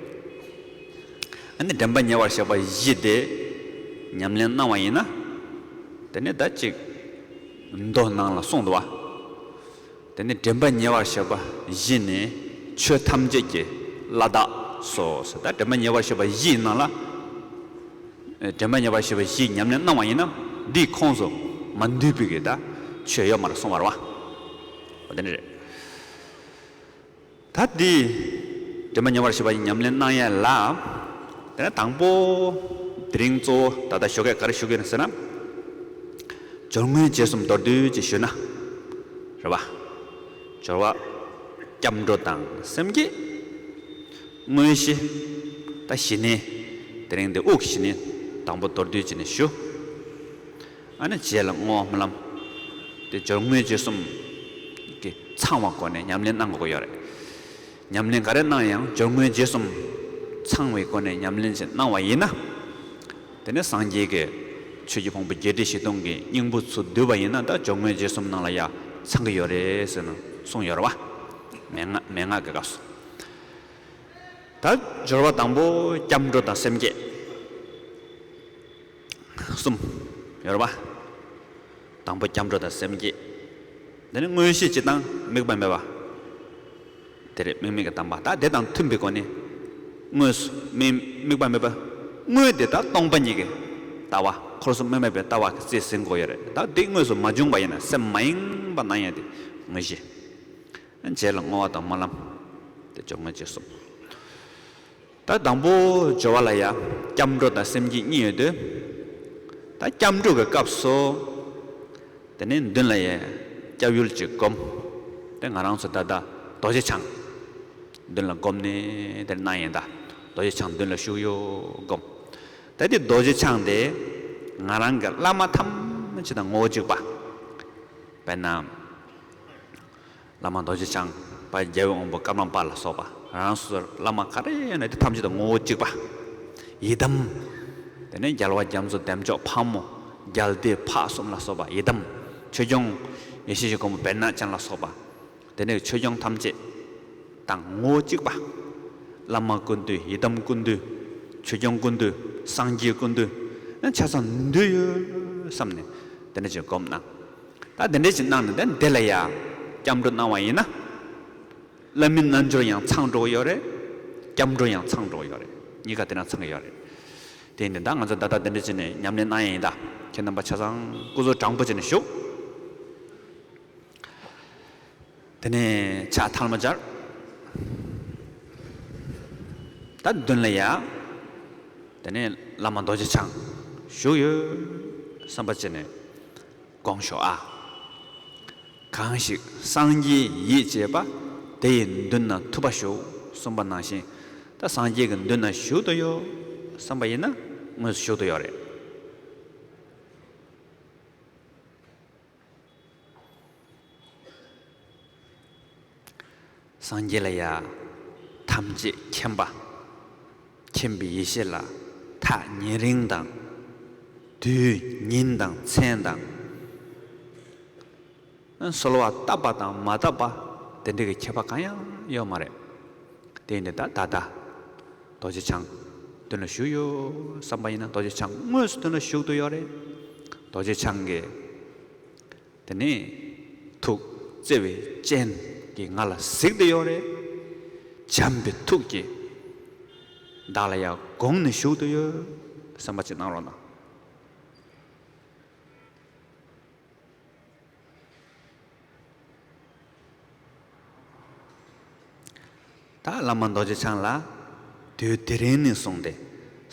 ཨ་ནི་དྲན་པ་ཉེ་བར་བཞག་པ་བཞི་དེ་ཉམས་ལེན་གནང་བ་ཡིན་ན། དེ་ནི་ད་ཅིག་མདོ་ནང་ལ་གསུངས་འདུག་བ། དེ་ནི་དྲན་པ་ཉེ་བར་བཞག་པ་བཞི་ནི་ཆོས་ཐམས་ཅད་ཀྱི་བླ་དྭགས་སོ་ཟེར། ད་དྲན་པ་ཉེ་བར་བཞག་པ་བཞིའི་ནང་ལ། ཨེ། དྲན་པ་ཉེ་བར་བཞག་པ་བཞི་ཉམས་ལེན་གནང་བ་ཡིན་ན། འདིའི་ཁོངས་སུ་མ་འདུས་པའི་གི་ད་ཆོས་ཡོད་མ་རེད་གསུངས་པ་རེད་བ། འོ་དེ་ནི་རེད། ད་འདི་དྲན་པ་ཉེ་བར་བཞག་པ་ཉམས་ལེན་གནང་ཡས་ལ། དེ་ནས་དང་པོ་དེ་རིང་གཙོ་བོ་ད་ལྟ་ཞོགས་ཀས་ག་རེ་ཞུ་གི་ཡིན་ཟེར་ན། སྦྱོར་དངོས་རྗེས་གསུམ་མདོར་བསྡུས་ཅིག་ཞུས་ན། རེད་བ། སྦྱོར་བ། སྐྱབས་འགྲོ་དང་སེམས་བསྐྱེད། དངོས་གཞི། ད་ཞི་གནས། དེ་རིང་འདི་དབུགས་ཀྱི་ཞི་གནས་དང་པོ་མདོར་བསྡུས་བྱས་ནས་ཞུ། ཨ་ནི་རྗེས་ལ་བསྔོ་བ་སྨོན་ལམ། དེ་སྦྱོར་དངོས་རྗེས་གསུམ་གྱི་ཚང་བའི་སྒོ་ནས་ཉམས་ལེན་གནང་དགོས་ཀྱི་ཡོད་རེད། ཉམས་ལེན་ག་རེ་གནང་ཡང་སྦྱོར་དངོས་རྗེས་གསུམ་ཚང་བའི་སྒོ་ནས་ཉམས་ལེན་ཅིག་གནང་བ་ཡིན་ན། དེ་ནས་སངས་རྒྱས་ཀྱི་ཆོས་ཀྱི་ཕུང་པོ་བརྒྱད་ཁྲི་བཞི་སྟོང་གི་སྙིང་པོ་ཚུར་བསྡུས་པ་ཡིན་ན། ད་སྦྱོར་དངོས་རྗེས་གསུམ་ནང་ལ་ཡ་ཚང་གི་ཡོད་རེད་ཟེར་ནས་གསུངས་ཡོད་རེད་བ། མན་ངག་མན་ངག་གི་སྐབས་སུ། ད་སྦྱོར་བ་དང་པོ་སྐྱབས་འགྲོ་དང་སེམས་བསྐྱེད། གསུམ་ཡོད་རེད་བ། དང་པོ་སྐྱབས་འགྲོ་དང་སེམས་བསྐྱེད། དེ་ནས་དངོས་གཞི་སྤྱིར་བཏང་དམིགས་པ་མེད་པ། དེ་རེད། དམིགས་མེད་ཀྱི་གདམས་པ། ད་དེ་དང་མཐུན་པའི་སྒོ་ནས། དངོས་སུ་དམིགས་དམིགས་པ་མེད་པ། དངོས་དེ་དག་སྟོང་པ་ཉིད་ཀྱི་ལྟ་བ། འཁོར་གསུམ་དམིགས་མེད་པའི་ལྟ་བ་གི་རྩིས་ཟིན་དགོས་ཡོད་རེད། ད་དེ་དངོས་སུ་མ་བྱུང་བ་ཡིན་ན་སེམས་མ་ཡེངས་པ་གནང་ཡ་དེ་དངོས་གཞི། རྗེས་ལ་བསྔོ་བ་དང་སྨོན་ལམ། དེ་སྦྱོར་དངོས་རྗེས་གསུམ། ད་དང་པོ་སྦྱོར་བ་ལ་ཡ་སྐྱབས་འགྲོ་དང་སེམས་བསྐྱེད་གཉིས་ཡོད་དུས། ད་སྐྱབས་འགྲོ་གི་སྐབས་སུ། དེ་ནས་མདུན་ལ་ཡ་སྐྱབས་ཡུལ་གཅིག་བསྒོམ། དེ་ང་རང་ཚོ་ད་ལྟ་རྡོ་རྗེ་འཆང་མདུན་ལ་བསྒོམ་ནས་དེར་གནང་ཡིན། ད་རྡོ་རྗེ་འཆང་མདུན་ལ་བཞུགས་ཡོད་བསྒོམ། ད་དེ་རྡོ་རྗེ་འཆང་དེ་ང་རང་གི་བླ་མ་ཐམས་ཅད་དང་ངོ་བོ་གཅིག་པ། དཔེར་ན། བླ་མ་རྡོ་རྗེ་འཆང་། དཔལ་རྒྱལ་བའི་དབང་པོ་ཀ་མ་ལ་པ་ལ་སོགས་པ། རང་སོ་སོར་བླ་མ་ག་རེ་ཡོད་ན་དེ་ཐམས་ཅད་དང་ངོ་བོ་གཅིག་པ། ཡི་དམ། དེ་ནས་རྒྱལ་བ་རྒྱ་མཚོ་བདེ་མཆོག་ཕག་མོ། རྒྱལ་བསྟན་ཕག་གསུམ་ལ་སོགས་པ། ཡི་དམ། ཆོས་སྐྱོང་། ཡེ་ཤེས་ཀྱི་མགོན་པོ་བེར་ནག་ཅན་ལ་སོགས་པ། དེ་ནས་ཆོས་སྐྱོང་ཐམས་ཅད་དང་ངོ་བོ་གཅིག་པ། བླ་མ་ཀུན་འདུས། ཡི་དམ་ཀུན་འདུས། ཆོས་སྐྱོང་ཀུན་འདུས། སངས་རྒྱས་ཀུན་འདུས། ཆ་ཚང་འདུས་ཡོད་བསམ་ནས་དེ་འདྲ་ཅིག་བསྒོམ་གནང་། ད་དེ་འདྲ་ཅིག་གནང་ནས་དེ་འདི་ལ་ཡ་སྐྱབས་འགྲོ་གནང་བ་ཡིན་ན། བླ་མའི་རྣལ་འབྱོར་ཡང་ཚང་འགྲོ་གི་ཡོད་རེད། སྐྱབས་འགྲོ་ཡང་ཚང་འགྲོ་གི་ཡོད་རེད། གཉིས་ཀ་དེ་ན་ཚང་གི་ཡོད་རེད། དེ་ཡིན་དུས་ད་ང་ཚོ་ད་ལྟ་དེ་འདྲ་བྱས་ནས་ཉམས་ལེན་གནང་ཡ་ཡིན། ད་ཁྱེད་རྣམ་པ་ཆ་ཚང་སྐུ་གཟུགས་དྲང་པོ་བྱས་ནས་བཞུགས། དེ་ནས་ཕྱག་ཐལ་མོ་སྦྱར། ད་མདུན་ལ་ཡ། དེ་ནས་བླ་མ་རྡོ་རྗེ་འཆང་བཞུགས་ཡོད་བསམ་པ་བྱས་ནས་དགོངས་ཞོག་ཨ། གང་ཞིག་སངས་རྒྱས་ཡིད་བྱེད་པ། དེ་ཡི་མདུན་ན་ཐུབ་པ་བཞུགས། གསུངས་པ་ནང་བཞིན། ད་སངས་རྒྱས་ཀྱི་མདུན་ན་བཞུགས་ཏུ་ཡོད་བསམ་པ་ཡིན་ན་དངོས་སུ་བཞུགས་ཏུ་ཡོད་རེད། སངས་རྒྱས་ལ་ཡ། ཐམས་ཅད་མཁྱེན་པ། མཁྱེན་པའི་ཡེ་ཤེས་ལ་ཐག་ཉེ་རིང་དང་། དུས་ཉིན་དང་མཚན་དང་། གསོལ་བ་བཏབ་པ་དང་མ་བཏབ་པ། དེ་འདྲ་གི་ཁྱད་པར་གང་ཡང་ཡོད་མ་རེད། དེ་ཡིན་དུས་ད་ད་ལྟ་རྡོ་རྗེ་འཆང་མདུན་ལ་བཞུགས་ཡོད་བསམ་པ་ཡིན་ན་རྡོ་རྗེ་འཆང་དངོས་སུ་མདུན་ལ་བཞུགས་ཏུ་ཡོད་རེད། རྡོ་རྗེ་འཆང་གི་དེ་ནས་ཐུགས་བརྩེ་བའི་སྤྱན་གྱིས་ང་ལ་གཟིགས་ཏེ་ཡོད་རེད། བྱམས་པའི་ཐུགས་ཀྱིས་བདག་ལ་ཡང་དགོངས་ནས་བཞུགས་ཏེ་ཡོད་བསམ་པ་ཅིག་གནང་རོགས་གནང་། ད་བླ་མ་རྡོ་རྗེ་འཆང་ལ་དུས་དེ་རིང་ནས་བཟུང་སྟེ་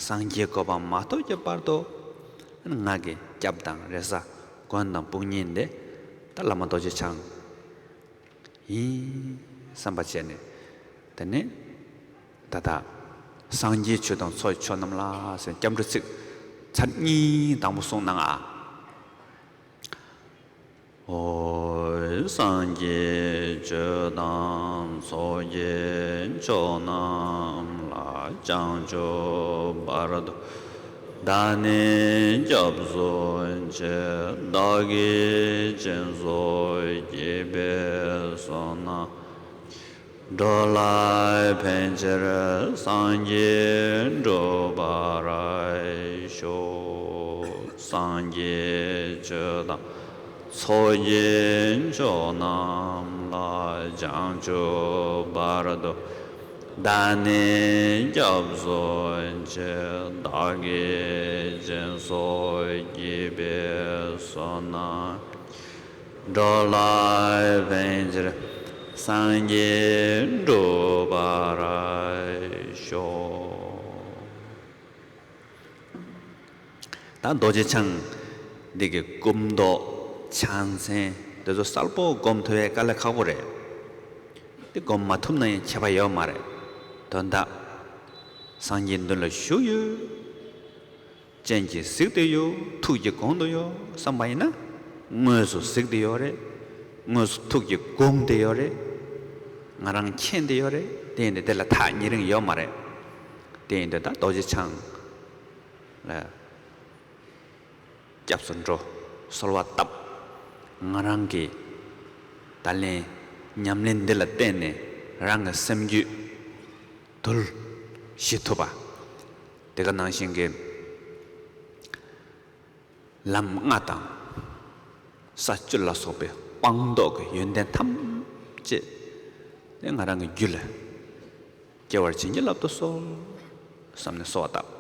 སངས་རྒྱས་གོ་འཕང་མ་ཐོབ་ཀྱི་བར་དུ་ང་གི་སྐྱབས་དང་རེ་ས་མགོན་དང་དཔུང་གཉེན་དེ་ད་བླ་མ་རྡོ་རྗེ་འཆང་ཡིན་བསམ་པ་བྱས་ནས། དེ་ནས་ད་ལྟ་སངས་རྒྱས་ཆོས་དང་ཚོགས་ཀྱི་མཆོག་རྣམས་ལ་ཟེར་སྐྱབས་འགྲོ་ཚིག་ཚར་གཉིས་དང་པོ་གསུངས་གནང་ཨ། ཨོ། སངས་རྒྱས་ཆོས་དང་ཚོགས་ཀྱི་མཆོག་རྣམས་ལ། བྱང་ཆུབ་བར་དུ་བདག་ནི་སྐྱབས་སུ་མཆི། བདག་གིས་སྦྱིན་སོགས་བགྱིས་པའི་བསོད་ནམས། འགྲོ་ལ་ཕན་ཕྱིར་སངས་རྒྱས་འགྲུབ་པར་ཤོག་སངས་རྒྱས་ཆོས་དང་ཚོགས་ཀྱི་མཆོག་རྣམས་ལ། བྱང་ཆུབ་བར་དུ་བདག་ནི་སྐྱབས་སུ་མཆི། བདག་གིས་སྦྱིན་སོགས་བགྱིས་པའི་བསོད་ནམས། འགྲོ་ལ་ཕན་ཕྱིར་སངས་རྒྱས་འགྲུབ་པར་ཤོག་ད་རྡོ་རྗེ་འཆང་འདི་གི་སྐུ་མདོག་ཕྱག་མཚན་དེ་ཚོ་གསལ་པོ་སྒོམ་ཐུབ་ཡས་དཀའ་ལས་ཁག་པོ་རེད། དེ་སྒོམ་མ་ཐུབ་ན་ཡང་ཁྱད་པར་ཡོད་མ་རེད། དོན་དག་སངས་རྒྱས་མདུན་ལ་བཞུགས་ཡོད། སྤྱན་གྱིས་གཟིགས་ཏེ་ཡོད། ཐུགས་ཀྱིས་དགོངས་ཏེ་ཡོད་བསམ་པ་ཡིན་ན། དངོས་སུ་གཟིགས་ཏེ་ཡོད་རེད། དངོས་སུ་ཐུགས་ཀྱིས་དགོངས་ཏེ་ཡོད་རེད། ང་རང་མཁྱེན་ཏེ་ཡོད་རེད། དེ་ཡིན་དུས་དེ་ལ་ཐག་ཉེ་རིང་ཡོད་མ་རེད། དེ་ཡིན་དུས་ད་རྡོ་རྗེ་འཆང་ལ་སྐྱབས་སུ་འགྲོ། གསོལ་བ་བཏབ། ང་རང་གིས་ད་ལན་ཉམས་ལེན་འདི་ལ་བརྟེན་ནས་རང་གི་སེམས་རྒྱུད་དུལ་ཞི་ཐུབ་པ། དེ་ག་ནང་བཞིན་གྱི་ལམ་ལྔ་དང་ས་བཅུ་ལ་སོགས་པའི་སྤངས་རྟོགས་ཀྱི་ཡོན་ཏན་ཐམས་ཅད་དེ་ང་རང་གི་རྒྱུད་ལ་སྐྱེ་བར་བྱིན་གྱིས་བརླབ་ཏུ་གསོལ་བསམ་ནས་གསོལ་བ་བཏབ།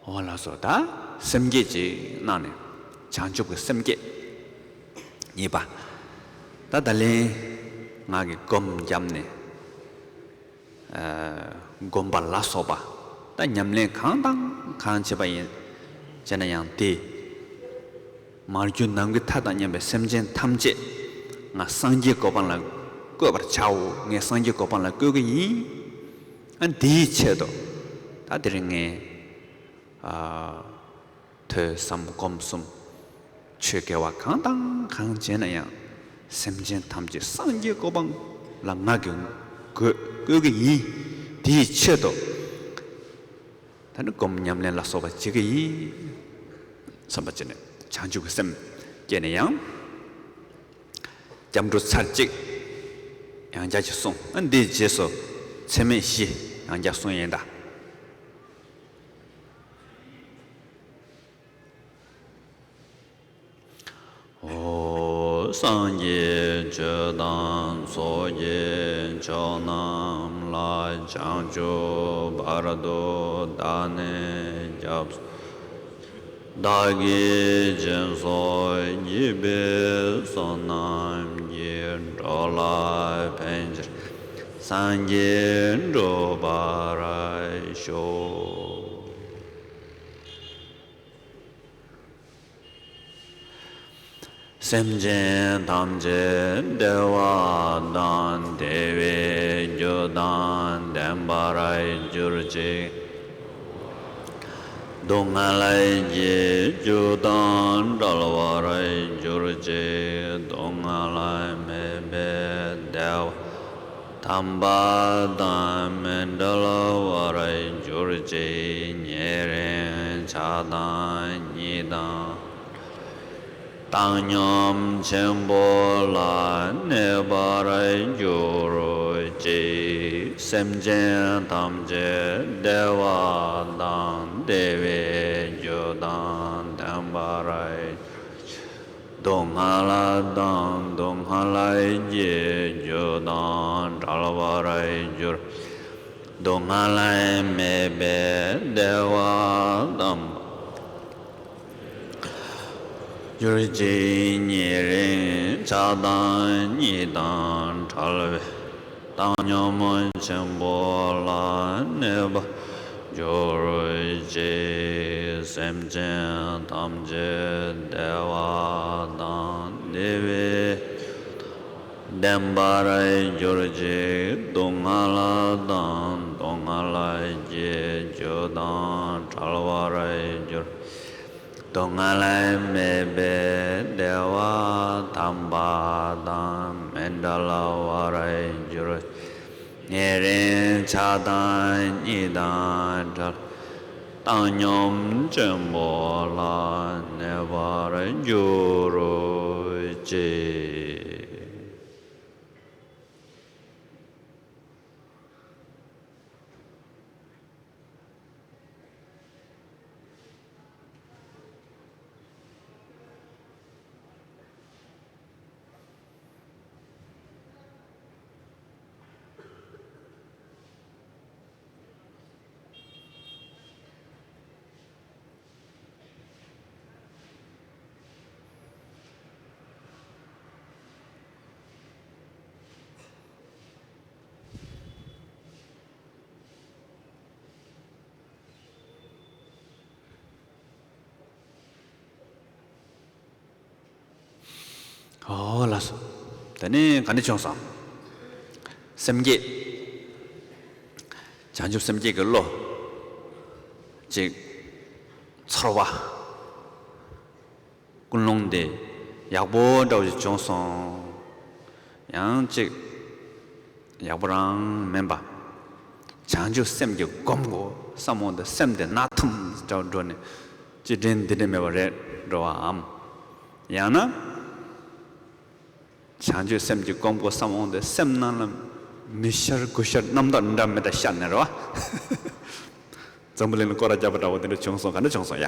འོ་ལགས་སོ། ད་སེམས་བསྐྱེད་ཅིག་གནང་ནས་བྱང་ཆུབ་ཀྱི་སེམས་བསྐྱེད་གཉིས་པ། ད་ད་ལན་ང་གིས་སྒོམ་བརྒྱབ་ནས་ཨ་སྒོམ་པ་ལ་སོགས་པ་ད་ཉམས་ལེན་གང་དང་གང་བྱེད་པ་ཡིན་བྱས་ན་ཡང་དེ། མར་གྱུར་ནམ་མཁའི་མཐའ་དང་མཉམ་པའི་སེམས་ཅན་ཐམས་ཅད་ང་སངས་རྒྱས་གོ་འཕང་ལ་བཀོད་པར་བྱའོ། ངས་སངས་རྒྱས་གོ་འཕང་ལ་བཀོད་ཀྱི་ཡིན། ཨ་འདིའི་ཆེད་དུ་ད་དེ་རིང་ངས་ཨ་ཐོས་བསམ་སྒོམ་གསུམ་ཆོས་དགེ་བ་གང་དང་གང་བྱས་ན་ཡང་སེམས་ཅན་ཐམས་ཅད་སངས་རྒྱས་གོ་འཕང་ལ་ང་གིས་བཀོད་བཀོད་ཀྱི་ཡིན། དེའི་ཆེད་དུ། ད་ནི་སྒོམ་ཉམས་ལེན་ལ་སོགས་པ་བྱེད་ཀྱི་ཡིན་བསམ་པ་བྱས་ནས་བྱང་ཆུབ་ཀྱི་སེམས་བསྐྱེད་ནས་ཡང་སྐྱབས་འགྲོ་ཚར་གཅིག་ཡང་བསྐྱར་གྱིས་གསུངས། ཨ་འདིའི་རྗེས་སུ་ཚད་མེད་བཞི་ཡང་བསྐྱར་གསུངས་ཡིན་ད། འོ། སངས་རྒྱས་ཆོས་དང་ཚོགས་ཀྱི་མཆོག་རྣམས་ལ། བྱང་ཆུབ་བར་དུ་བདག་ནི་སྐྱབས་སུ་མཆི། བདག་གིས་སྦྱིན་སོགས་བགྱིས་པའི་བསོད་ནམས་ཀྱིས། འགྲོ་ལ་ཕན་ཕྱིར་སངས་རྒྱས་འགྲུབ་པར་ཤོག། སེམས་ཅན་ཐམས་ཅད་བདེ་བ་དང་བདེ་བའི་རྒྱུ་དང་ལྡན་པར་གྱུར་ཅིག། སྡུག་བསྔལ་གྱི་རྒྱུ་དང་བྲལ་བར་གྱུར་ཅིག། སྡུག་བསྔལ་མེད་པའི་བདེ་བ་དམ་པ་དང་མི་འབྲལ་བར་གྱུར་ཅིག། ཉེ་རིང་ཆགས་སྡང་གཉིས་དང་བྲལ་བའི་བཏང་སྙོམས་ཆེན་པོ་ལ་གནས་པར་གྱུར་ཅིག། སེམས་ཅན་ཐམས་ཅད་བདེ་བ་དང་བདེ་བའི་རྒྱུ་དང་ལྡན་པར་སྡུག་བསྔལ་དང་སྡུག་བསྔལ་གྱི་རྒྱུ་དང་བྲལ་བར་གྱུར། སྡུག་བསྔལ་མེད་པའི་བདེ་བ་དམ་པ་གྱུར་ཅིག། ཉེ་རིང་ཆགས་སྡང་གཉིས་དང་བྲལ་བའི་བཏང་སྙོམས་ཆེན་པོ་ལ་གནས་པར་གྱུར་ཅིག། སེམས་ཅན་ཐམས་ཅད་བདེ་བ་དང་བདེ་བའི་རྒྱུ་དང་ལྡན་པར་གྱུར་ཅིག། སྡུག་བསྔལ་དང་སྡུག་བསྔལ་གྱི་རྒྱུ་དང་བྲལ་བར་གྱུར། སྡུག་བསྔལ་མེད་པའི་བདེ་བ་དམ་པ་དང་མི་འབྲལ་བར་གྱུར། ཉེ་རིང་ཆགས་སྡང་གཉིས་དང་བྲལ། བཏང་སྙོམས་ཆེན་པོ་ལ་གནས་པར་གྱུར་ཅིག། ཨོ་ལགས་སོ། དེ་ནས་ག་འདྲ་བྱུང་སོང་། སེམས་བསྐྱེད། བྱང་ཆུབ་སེམས་བསྐྱེད་ཀྱི་བློ། ཅིག་ཚོར་བ། ཀུན་སློང་དེ་ཡག་པོ་འདྲ་བོ་ཞིག་བྱུང་སོང་། ཡང་ཅིག་ཡག་པོ་རང་མིན་པ། བྱང་ཆུབ་སེམས་ཀྱིས་སྒོམ་དགོས་བསམ་འོང་དུས་སེམས་དེ་ནག་ཐུམ་འདྲ་བོ་འགྲོ་ནས་ཅི་དྲན་འདི་དྲན་མེད་པ་རེད་འགྲོ་བའམ། ཡང་ན། བྱང་ཆུབ་སེམས་ཀྱིས་སྒོམ་དགོས་བསམ་འོང་དུས་སེམས་ནང་ལ་མི་ཤར་དགུ་ཤར་རྣམ་དག་འདྲ་མི་འདྲ་ཤར་ནས་རེད་བ། འཛམ་བུ་གླིང་ལ་སྐོར་ར་བརྒྱབ་པ་འདྲ་བོ་དེ་འདྲ་བྱུང་སོང་། ག་འདྲ་བྱུང་སོང་ཡ།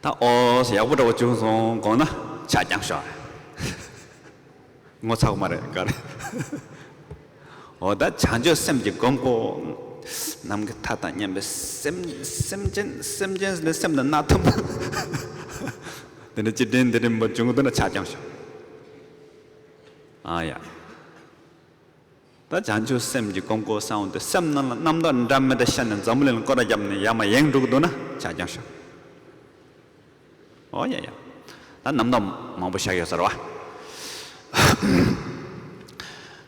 ད་ཨོ་ཡག་པོ་འདྲ་བོ་བྱུང་སོང་དགོངས་ན་ཆ་རྐྱང་ཤོག་ངོ་ཚ་གི་མ་རེད་ག་རེ། འོ་ད་བྱང་ཆུབ་སེམས་ཀྱིས་སྒོམ་དགོས། ནམ་མཁའི་མཐའ་དང་མཉམ་པའི་སེམས། སེམས་ཅན། སེམས་ཅན་ནི་སེམས་དང་སྣ་ཐུམ། དེ་འདྲ་ཅི་དྲན་འདི་དྲན་པ་བྱུང་གི་འདུག་ན་ཆ་རྐྱང་ཤོག་ཨ་ཡ། ད་བྱང་ཆུབ་སེམས་ཀྱིས་སྒོམ་དགོས་བསམ་འོང་དུས་སེམས་ནང་ལ་རྣམ་དག་འདྲ་མི་འདྲ་ཤར་ནས་འཛམ་བུ་གླིང་ལ་སྐོར་ར་བརྒྱབ་ནས་ཡར་མར་ཡེངས་འགྲོ་གི་འདུག་ན་ཆ་རྐྱང་ཤོག་ཨོ་ཡ་ཡ། ད་རྣམ་དག་མང་པོ་ཤར་ཡོད་ས་རེད་བ།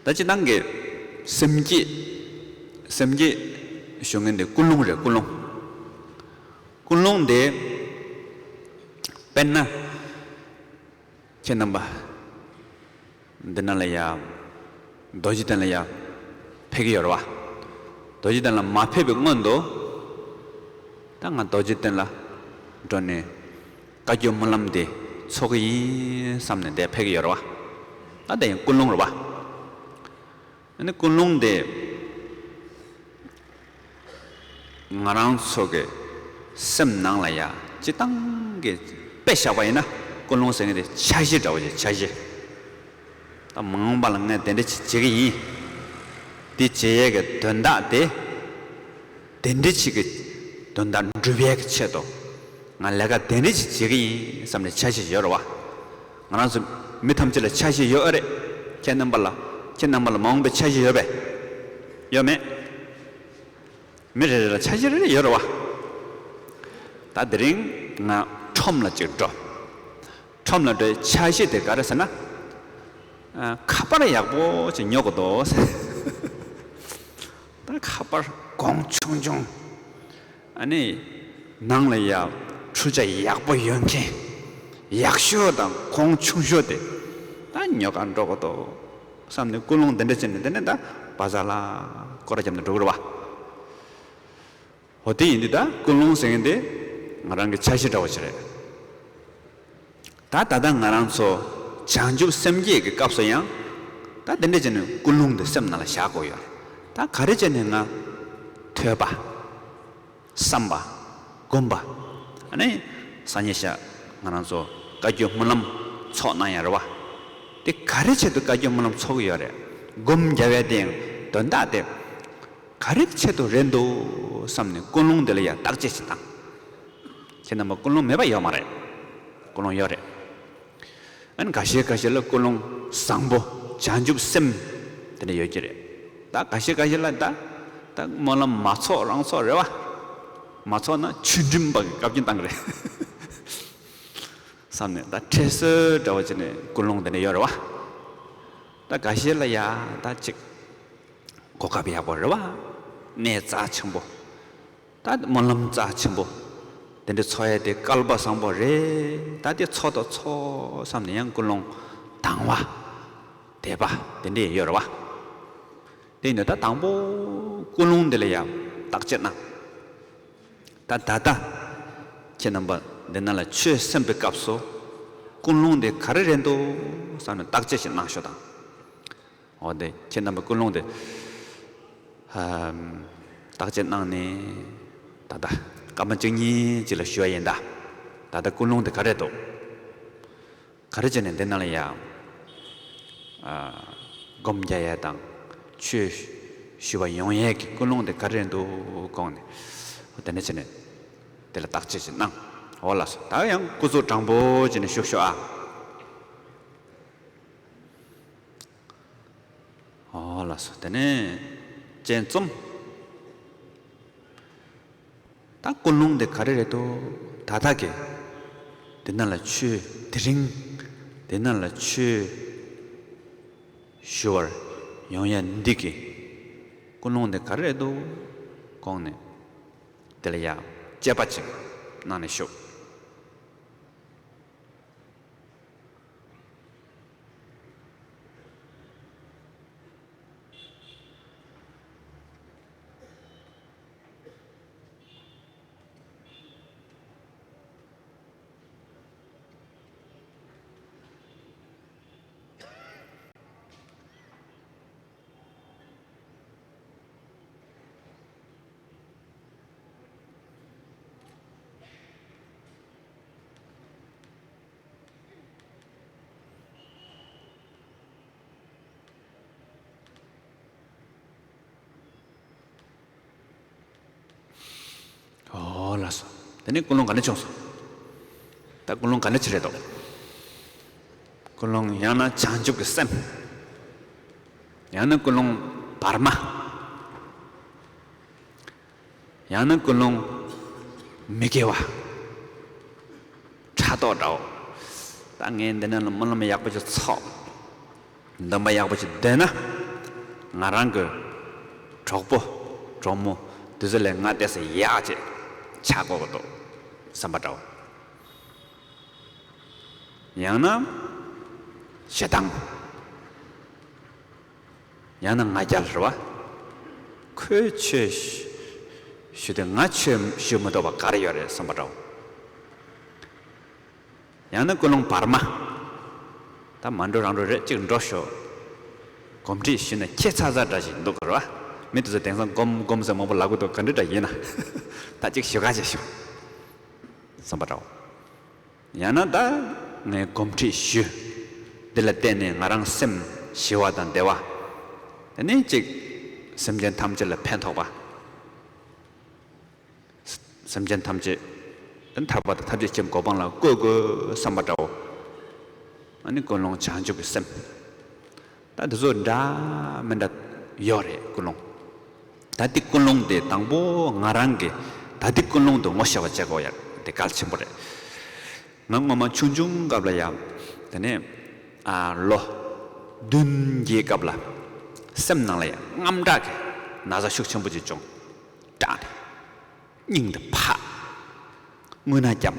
ད་སྤྱིར་བཏང་གི་སེམས་བསྐྱེད། སེམས་བསྐྱེད་ཞུ་མཁན་དེ་ཀུན་སློང་རེད། ཀུན་སློང་། ཀུན་སློང་དེ་དཔེར་ན། ཁྱེད་རྣམ་པ། འདི་ན་ལ་ཡ། རྡོ་རྗེ་གདན་ལ་ཡ། ཕེབས་ཀྱི་ཡོད་རེད་བ། རྡོ་རྗེ་གདན་ལ་མ་ཕེབས་པའི་སྔོན་དུ། ད་ང་རྡོ་རྗེ་གདན་ལ། འགྲོ་ནས། བཀའ་བརྒྱུད་སྨོན་ལམ་དེ། འཚོགས་ཀྱི་ཡིན་བསམ་ནས་འདིར་ཕེབས་ཀྱི་ཡོད་རེད་བ། ད་དེ་ཡང་ཀུན་སློང་རེད་བ། ཨ་ནི་ཀུན་སློང་དེ། ང་རང་ཚོ་གི་སེམས་ནང་ལ་ཡ་སྤྱིར་བཏང་གི་དཔེ་བཞག་པ་ཡིན་ན་ཀུན་སློང་ཟེར་མཁན་དེ་འཆར་གཞི་འདྲ་བོ་ཞིག་འཆར་གཞི། ད་མ་འོངས་པ་ལ་ངས་དེ་འདྲ་ཅིག་བྱེད་ཀྱི་ཡིན། དེ་བྱེད་ཡས་ཀྱི་དོན་དག་དེ། དེ་འདྲ་ཅིག་གི་དོན་དག་འགྲུབ་ཡས་ཀྱི་ཆེད་དུ། ང་ལས་ཀ་དེ་འདྲ་ཅིག་བྱེད་ཀྱི་ཡིན་བསམ་ནས་འཆར་གཞི་ཡོད་རེད་བ། ང་རང་ཚོ་མི་ཐམས་ཅད་ལ་འཆར་གཞི་ཡོད་རེད། ཁྱེད་རྣམ་པ་ལ། ཁྱེད་རྣམ་པ་ལ་མ་འོངས་པའི་འཆར་གཞི་ཡོད་པས། ཡོད་མེད། མི་རེ་རེ་ལ་འཆར་གཞི་རེ་རེ་ཡོད་རེད་བ། ད་དེ་རིང་ང་ཁྲོམ་ལ་ཅིག་འགྲོ། ཁྲོམ་ལ་འགྲོ་ཡའི་འཆར་གཞི་དེ་ག་རེ་ཟེར་ན། ཨ། ཁ་པར་ཡག་པོ་ཅིག་ཉོ་དགོས་འདུག་ཟེར། ད་ཁ་པར་གོང་ཆུང་ཆུང་། ཨ་ནི་ནང་ལ་ཡ་འཕྲུལ་ཆས་ཡག་པོ་ཡོད་མཁན། ཡག་ཤོས་དང་གོང་ཆུང་ཤོས་དེ་ད་ཉོ་གར་འགྲོ་དགོས་འདུག་བསམ་ནས་ཀུན་སློང་འདི་འདྲ་བྱས་ནས་དེ་ནས་ད་བ་ཛར་ལ་སྐོར་ར་བརྒྱབ་ནས་འགྲོ་གི་རེད་བ། འོ་དེ་ཡིན་དུས་ད་ཀུན་སློང་ཟེར་མཁན་དེ་ང་རང་གི་འཆར་གཞི་འདྲ་བོ་ཞིག་རེད། ད་ད་ལྟ་ང་རང་ཚོ་བྱང་ཆུབ་སེམས་བསྐྱེད་ཀྱི་སྐབས་སུ་ཡང་ད་དེ་འདྲ་བྱས་ནས་ཀུན་སློང་དེ་སེམས་ནང་ལ་བཞག་དགོས་ཡོད་རེད། ད་ག་རེ་བྱས་ནས་ང་ཐོས་པ། བསམ་པ། སྒོམ་པ། ཨ་ནི་སང་ཉིན་ཞག་ང་རང་ཚོ་བཀའ་བརྒྱུད་སྨོན་ལམ་ཚོགས་གནང་ཡ་རེད་བ། དེ་ག་རེ་ཆེད་དུ་བཀའ་བརྒྱུད་སྨོན་ལམ་ཚོགས་ཀྱི་ཡོད་རེད། སྒོམ་རྒྱབ་ཡ་དེ་ཡང་དོན་དག་དེ་ག་རེ་ཆེད་དུ་རེད་འདུག་བསམ་ནས་ཀུན་སློང་དེ་ལ་ཡ་བརྟག་དཔྱད་ཅིག་བཏང་། ཁྱེད་རྣམ་པ་ཀུན་སློང་མེད་པ་ཡོད་མ་རེད། ཀུན་སློང་ཡོད་རེད། ཨ་ནི་འགའ་ཤས་འགའ་ཤས་ལ་ཀུན་སློང་བཟང་པོ་བྱང་ཆུབ་སེམས་དེ་འདྲ་ཡོད་ཀྱི་རེད། ད་འགའ་ཤས་འགའ་ཤས་ལ་ད་ད་སྨོན་ལམ་མ་ཚོགས་རང་ཚོགས་རེད་བ། མ་ཚོགས་ན་ཆོས་འབྲེལ་པ་གི་བཀའ་བཀྱོན་བཏང་གི་རེད་བསམ་ནས་ད་ཁྲེལ་ཟོར་འདྲ་བོ་བྱས་ནས་ཀུན་སློང་དེ་འདྲ་ཡོད་རེད་བ། ད་འགའ་ཤས་ལ་ཡ་ད་ཅིག་གོ་སྐབས་ཡག་པོ་རེད་བ། གནས་རྩ་ཆེན་པོ། ད་སྨོན་ལམ་རྩ་ཆེན་པོ། དེ་འདྲ་ཚོགས་ཡས་དེ་སྐལ་པ་བཟང་པོ་རེད། ད་དེ་ཚོགས་དང་ཚོགས་བསམ་ནས་ཡང་ཀུན་སློང་དང་བ། དད་པ་དེ་འདྲ་ཡོད་རེད་བ། དེ་ཡིན་ན་ད་དང་པོ་ཀུན་སློང་དེ་ལ་ཡང་བརྟག་དཔྱད་གནང་། ད་ད་ལྟ་ཁྱེད་རྣམ་པ་འདི་ན་ལ་ཆོས་གསན་པའི་སྐབས་སུ་ཀུན་སློང་དེ་ག་རེ་རེད་འདུག་བསམ་ནས་བརྟག་དཔྱད་ཞིག་གནང་ཤོག་དང་། འོ་དེ་ཁྱེད་རྣམ་པ་ཀུན་སློང་དེ་ཧམ། བརྟག་དཔྱད་གནང་ནས་ད་ལྟ་སྐར་མ་གཅིག་གཉིས་ཅིག་ལ་ཞུ་བ་ཡིན་ད། ད་ལྟ་ཀུན་སློང་དེ་ག་རེ་འདུག་ག་རེ་བྱས་ནས་འདི་ནང་ལ་ཡ། ཨ། སྒོམ་རྒྱག་ཡས་དང་ཆོས་ཞུ་བ་ཡོང་ཡས་ཀྱི་ཀུན་སློང་དེ་ག་རེ་འདུག་དགོངས་ནས་དེ་འདྲ་བྱས་ནས་དེ་ལ་བརྟག་དཔྱད་ཅིག་གནང་། འོ་ལགས་སོ། ད་ཡང་སྐུ་གཟུགས་དྲང་པོ་བྱས་ནས་བཞུགས་ཤོག་ཨ། འོ་ལགས་སོ། དེ་ནས་སྤྱན་བཙུམ། ད་ཀུན་སློང་དེ་ག་རེ་རེད་དོ། ད་ལྟ་གི་འདི་ན་ལ་ཆོས་དེ་རིང་ དེ་ན་ལ་ཆོས་ཞུ་བར་ཡོང་ཡ་འདི་གི་ཀུན་སློང་དེ་ག་རེ་རེད་འདུག་དགོངས་ནས། དེ་ལ་ཡ་དཔྱད་པ་ཅིག་གནང་ནས་ཞུ། ཨོ་ལགས་སོ། དེ་ནས་ཀུན་སློང་ག་འདྲ་བྱུང་སོང་། ད་ཀུན་སློང་ག་འདྲ་ཅིག་རེད་དོ། ཀུན་སློང་ཡང་ན་བྱང་ཆུབ་ཀྱི་སེམས། ཡང་ན་ཀུན་སློང་བར་མ། ཡང་ན་ཀུན་སློང་མི་དགེ་བ། ཕྲག་དོག་འདྲ་བོ། ད་ངས་འདི་ནང་ལ་སྨོན་ལམ་ཡག་པོ་ཅིག་ཚོགས། འདོན་པ་ཡག་པོ་ཅིག་འདོན་ན། ང་རང་གི་གྲོགས་པོ་གྲོགས་མོ་དེ་ཚོ་ལས་ང་ཏོག་ཙམ་ཡག་ཅིག་ཆགས་དགོས་ཀྱི་འདུག་བསམ་པ་འདྲ་བོ། ཡང་ན་ཞེ་སྡང་། ཡང་ན་ང་རྒྱལ་རེད་བ། ཁོས་ཆོས་ཞུ་དེ་ང་ཆོས་ཞུ་མི་ཐུབ་པ་ག་རེ་ཡོད་རེད་བསམ་པ་འདྲ་བོ། ཡང་ན་ཀུན་སློང་བར་མ། ད་མ་འགྲོ་རང་འགྲོ་རེད་ཅིག་འགྲོ་ཤོག་གོམས་འདྲིས་ཞུས་ན་ཁྱད་མཚར་ས་འདྲ་ཞིག་འདུག་གོ་ར། མི་དེ་ཚོ་དེང་སང་སྒོམ་སྒོམ་ཟེར་མང་པོ་ལབ་གི་འདུག་ག་འདྲ་འདྲ་ཡིན་ན། ད་ཅིག་ཞུ་ག་ཅིག་ཞུ། བསམ་པ་འདྲ་བོ། ཡང་ན་ད་ངས་གོམས་འདྲིས་ཞུ། འདི་ལ་བརྟེན་ནས་ང་རང་སེམས་ཞི་བ་དང་བདེ་བ། དེ་ནས་ཅིག་སེམས་ཅན་ཐམས་ཅད་ལ་ཕན་ཐོགས་པ། སེམས་ཅན་ཐམས་ཅད་ཐར་པ་དང་ཐམས་ཅད་མཁྱེན་གོ་འཕང་ལ་བཀོད་དགོས་བསམ་པ་འདྲ་བོ། ཨ་ནི་ཀུན་སློང་བྱང་ཆུབ་ཀྱི་སེམས། ད་འདི་ཚོ་འདྲ་མི་འདྲ་ཡོད་རེད་ཀུན་སློང་། ད་འདི་ཀུན་སློང་དེ་དང་པོ་ང་རང་གིས་ད་འདི་ཀུན་སློང་དུ་ངོ་ཤེས་པ་བྱེད་དགོས་ཡ་དེ་གལ་ཆེན་པོ་རེད། ང་སྔོན་མ་ཆུང་ཆུང་སྐབས་ལ་ཡང་དེ་ནས་ཨ་ལོ་བདུན་བརྒྱད་སྐབས་ལ་སེམས་ནང་ལ་ཡང་དངངས་སྐྲག་གི་ན་ཚ་ཤུགས་ཆེན་པོ་ཅིག་བྱུང་། སྐྲག་ནས། སྙིང་དེ་ཕར། རྔུལ་ནག་བརྒྱབ།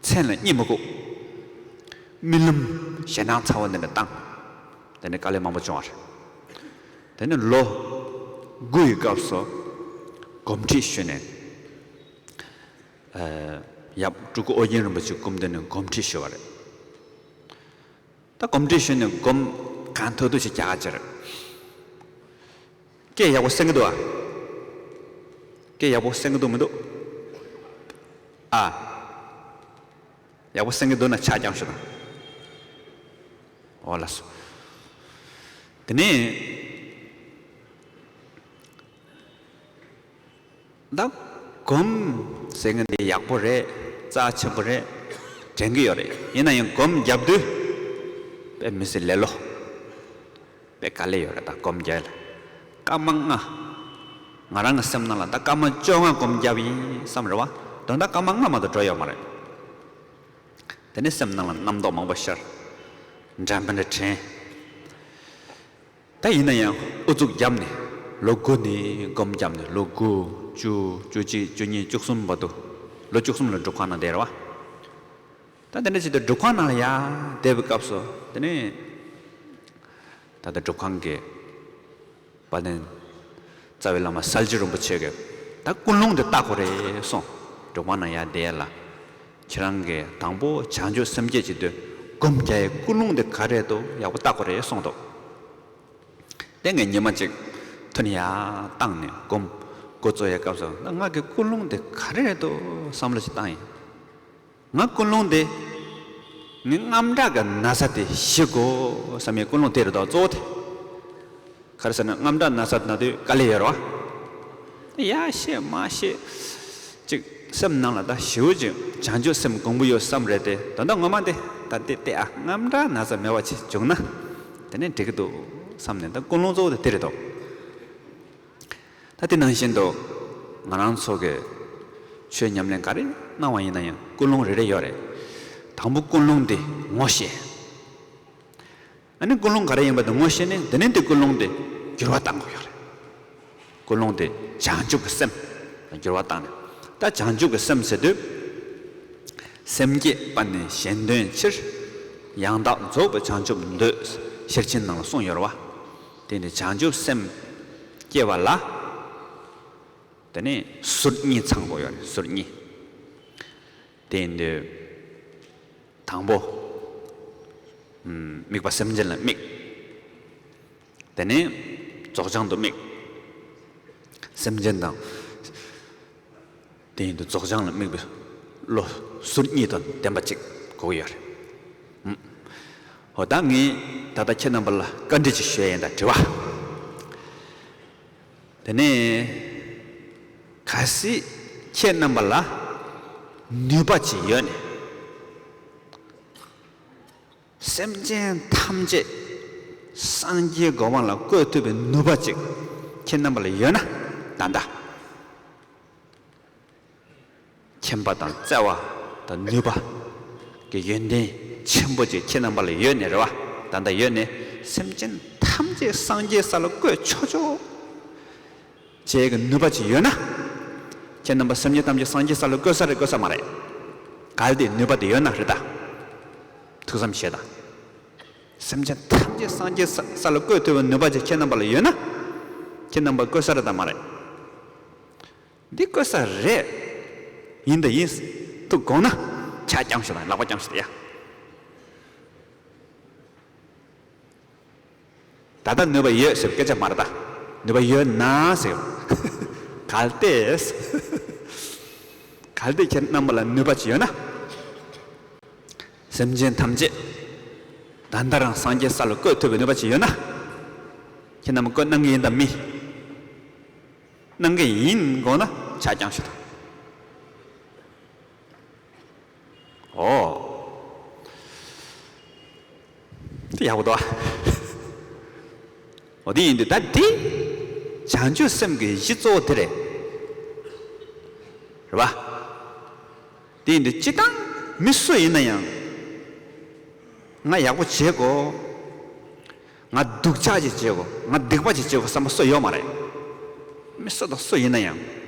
མཚན་ལ་གཉིད་མི་ཁུག་རྨི་ལམ་ཞེད་སྣང་ཚ་བོ་འདི་འདྲ་བཏང་། དེ་ནས་དཀའ་ལས་མང་པོ་བྱུང་བ་རེད། དེ་ནས་ལོ་དགུ་ཡི་སྐབས་སུ་གོམས་འདྲིས་ཞུས་ནས། ཨ། ཡབ་སྤྲུལ་སྐུ་ཨོ་རྒྱན་རིན་པོ་ཆེའི་སྐུ་མདུན་ནས་གོམས་འདྲིས་ཞུས་པ་རེད། ད་གོམས་འདྲིས་ཞུས་ནས་སྒོམ་གང་ཐུབ་ཐུབ་ཅིག་རྒྱག་ག་ཅེར། སྐད་ཡག་པོ་གསན་གི་འདུག་ཨ། སྐད་ཡག་པོ་གསན་གི་འདུག་མི་འདུག་ཨ། ཡག་པོ་གསན་གི་འདུག་ན་ཕྱག་རྐྱང་ཞུ་དང་། འོ་ལགས་སོ། དེ་ནས་ད་སྒོམ་ཟེར་མཁན་འདི་ཡག་པོ་རེད། རྩ་ཆེན་པོ་རེད། དྲན་གི་ཡོད་རེད། ཡིན་ན་ཡང་སྒོམ་རྒྱབ་དུས་དཔེ་མི་སྲིད་ལེ་ལོ། དཔེ་དཀའ་ལས་ཡོད་རེད། ད་སྒོམ་རྒྱག་ཡ་ལ་སྐར་མ་ལྔ། ང་རང་གི་སེམས་ནང་ལ་ད་སྐར་མ་བཅོ་ལྔ་སྒོམ་རྒྱབ་ཡིན་བསམ་རེད་བ། དོན་དག་སྐར་མ་ལྔ་མ་གཏོགས་འགྲོ་ཡོད་མ་རེད། དེ་ནས་སེམས་ནང་ལ་རྣམ་རྟོག་མང་པོ་ཤར། འདྲ་མི་འདྲ་དྲན། ད་ཡིན་ན་ཡང་ཨུ་ཚུགས་བརྒྱབ་ནས་ལོ་དགུ་ནས་སྒོམ་བརྒྱབ་ནས་ལོ་དགུ། བཅུ། བཅུ་གཅིག་བཅུ་གཉིས། བཅུ་གསུམ་བར་དུ། ལོ་བཅུ་གསུམ་ལ་སྒྲུབ་ཁང་ནང་བསྡད་རེད་བ། ད་དེ་འདྲ་བྱེད་དུས་སྒྲུབ་ཁང་ནང་ལ་ཡར་བསྡད་པའི་སྐབས་སུ་དེ་ནས་ད་ལྟ་སྒྲུབ་ཁང་གི་དཔལ་ལྡན་རྩ་བའི་བླ་མ་གསལ་བྱེད་རིན་པོ་ཆེ་གིས་ད་ཀུན་སློང་དེ་བལྟ་དགོས་རེད་གསུངས། སྒྲུབ་ཁང་ནང་ཡར་བསྡད་ཡ་ལ། ཁྱེད་རང་གིས་དང་པོ་བྱང་ཆུབ་སེམས་བསྐྱེད་བྱེད་དུས་སྒོམ་རྒྱག་ཡའི་ཀུན་སློང་དེ་ག་རེ་འདུག་ཡག་པོ་བལྟ་དགོས་རེད་གསུངས་འདུག་དེ་ངས་ཉི་མ་གཅིག་ཐུགས་ནས་ཡར་བཏང་ནས་སྒོམ་འགོ་བཙུགས་ཡའི་སྐབས་སུ། ད་ང་གི་ཀུན་སློང་དེ་ག་རེ་འདུག་བསམ་བློ་ཞིག་བཏང་ཡིན། ང་ཀུན་སློང་དེ། ངས་དངངས་སྐྲག་གི་ན་ཚ་དེ་ཞི་དགོས་བསམ་ཡའི་ཀུན་སློང་དེ་རེད་དོ། གཙོ་བོ་དེ། ག་རེ་ཟེར་ན་དངངས་སྐྲག་ན་ཚ་ན་དུས་དཀའ་ལས་ཡོད་རེད་བ། ཡར་བཤད་མར་བཤད། ཅིག་སེམས་ནང་ལ་ད་ཞེ་པོ་ཅིག་བྱང་ཆུབ་སེམས་གོང་བུ་ཡོད་བསམ་རེད་དེ། ད་ལྟ་ངོ་མ་དེ་ད་དེ་དེ་ཨ་དངངས་སྐྲག་ན་ཚ་མེད་པ་ཅིག་བྱུང་ན་དེ་ནས་འགྲིག་གི་འདུག་བསམ་ནས། ད་ཀུན་སློང་གཙོ་བོ་དེ་དེ་རེད་དོ། ད་དེ་ནང་བཞིན་དུ་ང་རང་ཚོ་གི་ཆོས་ཉམས་ལེན་ག་རེ་གནང་བ་ཡིན་ན་ཡང་ཀུན་སློང་རེ་རེ་ཡོད་རེད། དང་པོ་ཀུན་སློང་འདི་ངོ་ཤེས། ཨ་ནི་ཀུན་སློང་ག་རེ་ཡིན་པ་དེ་ངོ་ཤེས་ནས། དེ་ནས་དེ་ཀུན་སློང་དེ་འགྱུར་བ་གཏང་དགོས་ཡོད་རེད། ཀུན་སློང་དེ་བྱང་ཆུབ་ཀྱི་སེམས་ལ་འགྱུར་བ་བཏང་ནས། ད་བྱང་ཆུབ་ཀྱི་སེམས་ཟེར་དུས། སེམས་བསྐྱེད་པ་ནི་གཞན་དོན་ཕྱིར། ཡང་དག་རྫོགས་པའི་བྱང་ཆུབ་འདོད། ཤེར་ཕྱིན་ནང་ལ་གསུངས་ཡོད་རེད་བ། དེ་ནི་བྱང་ཆུབ་སེམས་བསྐྱེད་པ་ལ། དེ་ནས་ཟུར་གཉིས་ཚང་དགོས་ཡོད་རེད། ཟུར་གཉིས། དེ་ཡིན་དུས། དང་པོ། ཨམ། དམིགས་པ་སེམས་ཅན་ལ་དམིགས། དེ་ནས་རྫོགས་བྱང་དུ་དམིགས། སེམས་ཅན་དང་། དེ་ཡིན་དུས་རྫོགས་བྱང་ལ་དམིགས་པའི་བློ་ཟུར་གཉིས་དང་ལྡན་པ་ཅིག་དགོས་ཀྱི་ཡོད་རེད། ཨམ། འོ་ད་ངས་ད་ལྟ་ཁྱེད་རྣམ་པ་ལ་བཀའ་འདྲི་ཅིག་ཞུ་ཡ་ཡིན། ད་དྲི་བ། དེ་ནས་གལ་སྲིད་ཁྱེད་རྣམ་པ་ལ་ནུས་པ་ཅིག་ཡོད་ནས། སེམས་ཅན་ཐམས་ཅད་སངས་རྒྱས་གོ་འཕང་ལ་བཀོད་ཐུབ་པའི་ནུས་པ་ཅིག་ཁྱེད་རྣམ་པ་ལ་ཡོད་ན། ད་ལྟ་མཁྱེན་པ་དང་བརྩེ་བ་དང་ནུས་པ་གི་ཡོན་ཏན་ཆེན་པོ་ཅིག་ཁྱེད་རྣམ་པ་ལ་ཡོད་ནས་རེད་བ། ད་ལྟ་ཡོད་ནས་སེམས་ཅན་ཐམས་ཅད་སངས་རྒྱས་ས་ལ་བཀོད་ཆོག་ཆོག་བྱེད་ཀྱི་ནུས་པ་ཅིག་ཡོད་ན། ཁྱེད་རྣམ་པ་སེམས་ཅན་ཐམས་ཅད་སངས་རྒྱས་ས་ལ་བཀོད་ས་རེད་བཀོད་ས་མ་རེད། གལ་ཏེ་ནུས་པ་དེ་ཡོད་ན་རེད་ད། ཐུགས་བསམ་བཞེས་དང་། སེམས་ཅན་ཐམས་ཅད་སངས་རྒྱས་ས་ས་ལ་བཀོད་ཐུབ་པའི་ནུས་པ་ཅིག་ཁྱེད་རྣམ་པ་ལ་ཡོད་ན། ཁྱེད་རྣམ་པ་བཀོད་ས་རེད་དམ་མ་རེད། འདི་བཀོད་ས་རེད། ཡིན་དང་ཡིན་འདུག་དགོངས་ན་ཕྱག་བརྐྱངས་ཞུ་དང་། ལག་པ་བརྐྱངས་ཞུ་དང་ཡ། ད་ལྟ་ནུས་པ་ཡོད་ཟེར་སྐད་ཆ་མ་རེད་ད། ནུས་པ་ཡོད་ན་ཟེར། གལ་ཏེ། གལ་ཏེ་ཁྱེད་རྣམ་པ་ལ་ནུས་པ་ཅིག་ཡོད་ན། སེམས་ཅན་ཐམས་ཅད་ད་ལྟ་རང་སངས་རྒྱས་ས་ལ་བཀོད་ཐུབ་པའི་ནུས་པ་ཅིག་ཡོད་ན། ཁྱེད་རྣམ་པ་བཀོད་གནང་གི་ཡིན་དམ་མིན། གནང་གི་ཡིན་དགོངས་ན་ཕྱག་བརྐྱངས་ཞུ་དང་། ཨོ། དེ་ཡག་པོ་འདུག་ཨ། འོ་དེ་ཡིན་དུས་ད་འདི་བྱང་ཆུབ་སེམས་ཀྱི་གཞི་གཙོ་བོ་དེ་རེད། རེད་བ། དེ་ཡིན་དུས་སྤྱིར་བཏང་མི་སུ་ཡིན་ན་ཡང་། ང་ཡག་པོ་བྱེད་དགོས། ང་སྡུག་ཅག་ཅིག་བྱེད་དགོས། ང་སྡིག་པ་ཅིག་བྱེད་དགོས་བསམ་པ་སུ་ཡོད་མ་རེད། མི་སུ་དང་སུ་ཡིན་ན་ཡང་།